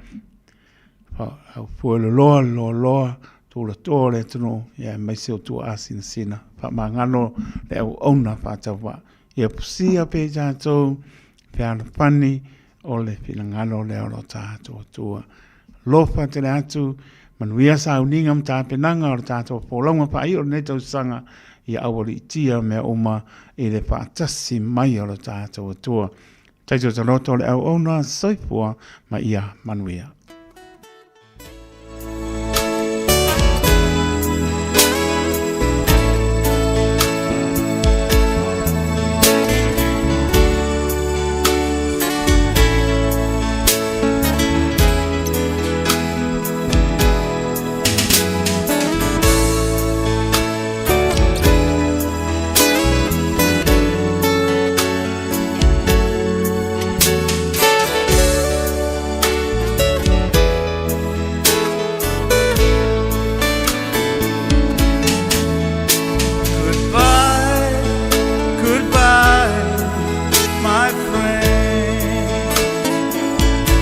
Au pua le loa, le loa loa, tula toa le atunuu, ia e mai se o tua asinasina. Whaamangano le au auna whaatawa. Ia pusia pe tātou, pe alofani, o le finagalo lea o lo tātou Atua. Alofa tele atu, manuia sauniga ma tapenaga o le tātou folauga faaiu o lenei tausaga, ia aualiitia mea uma i le faatasi mai o lo tātou Atua. Taito taloto le auauna, soifua ma ia manuia.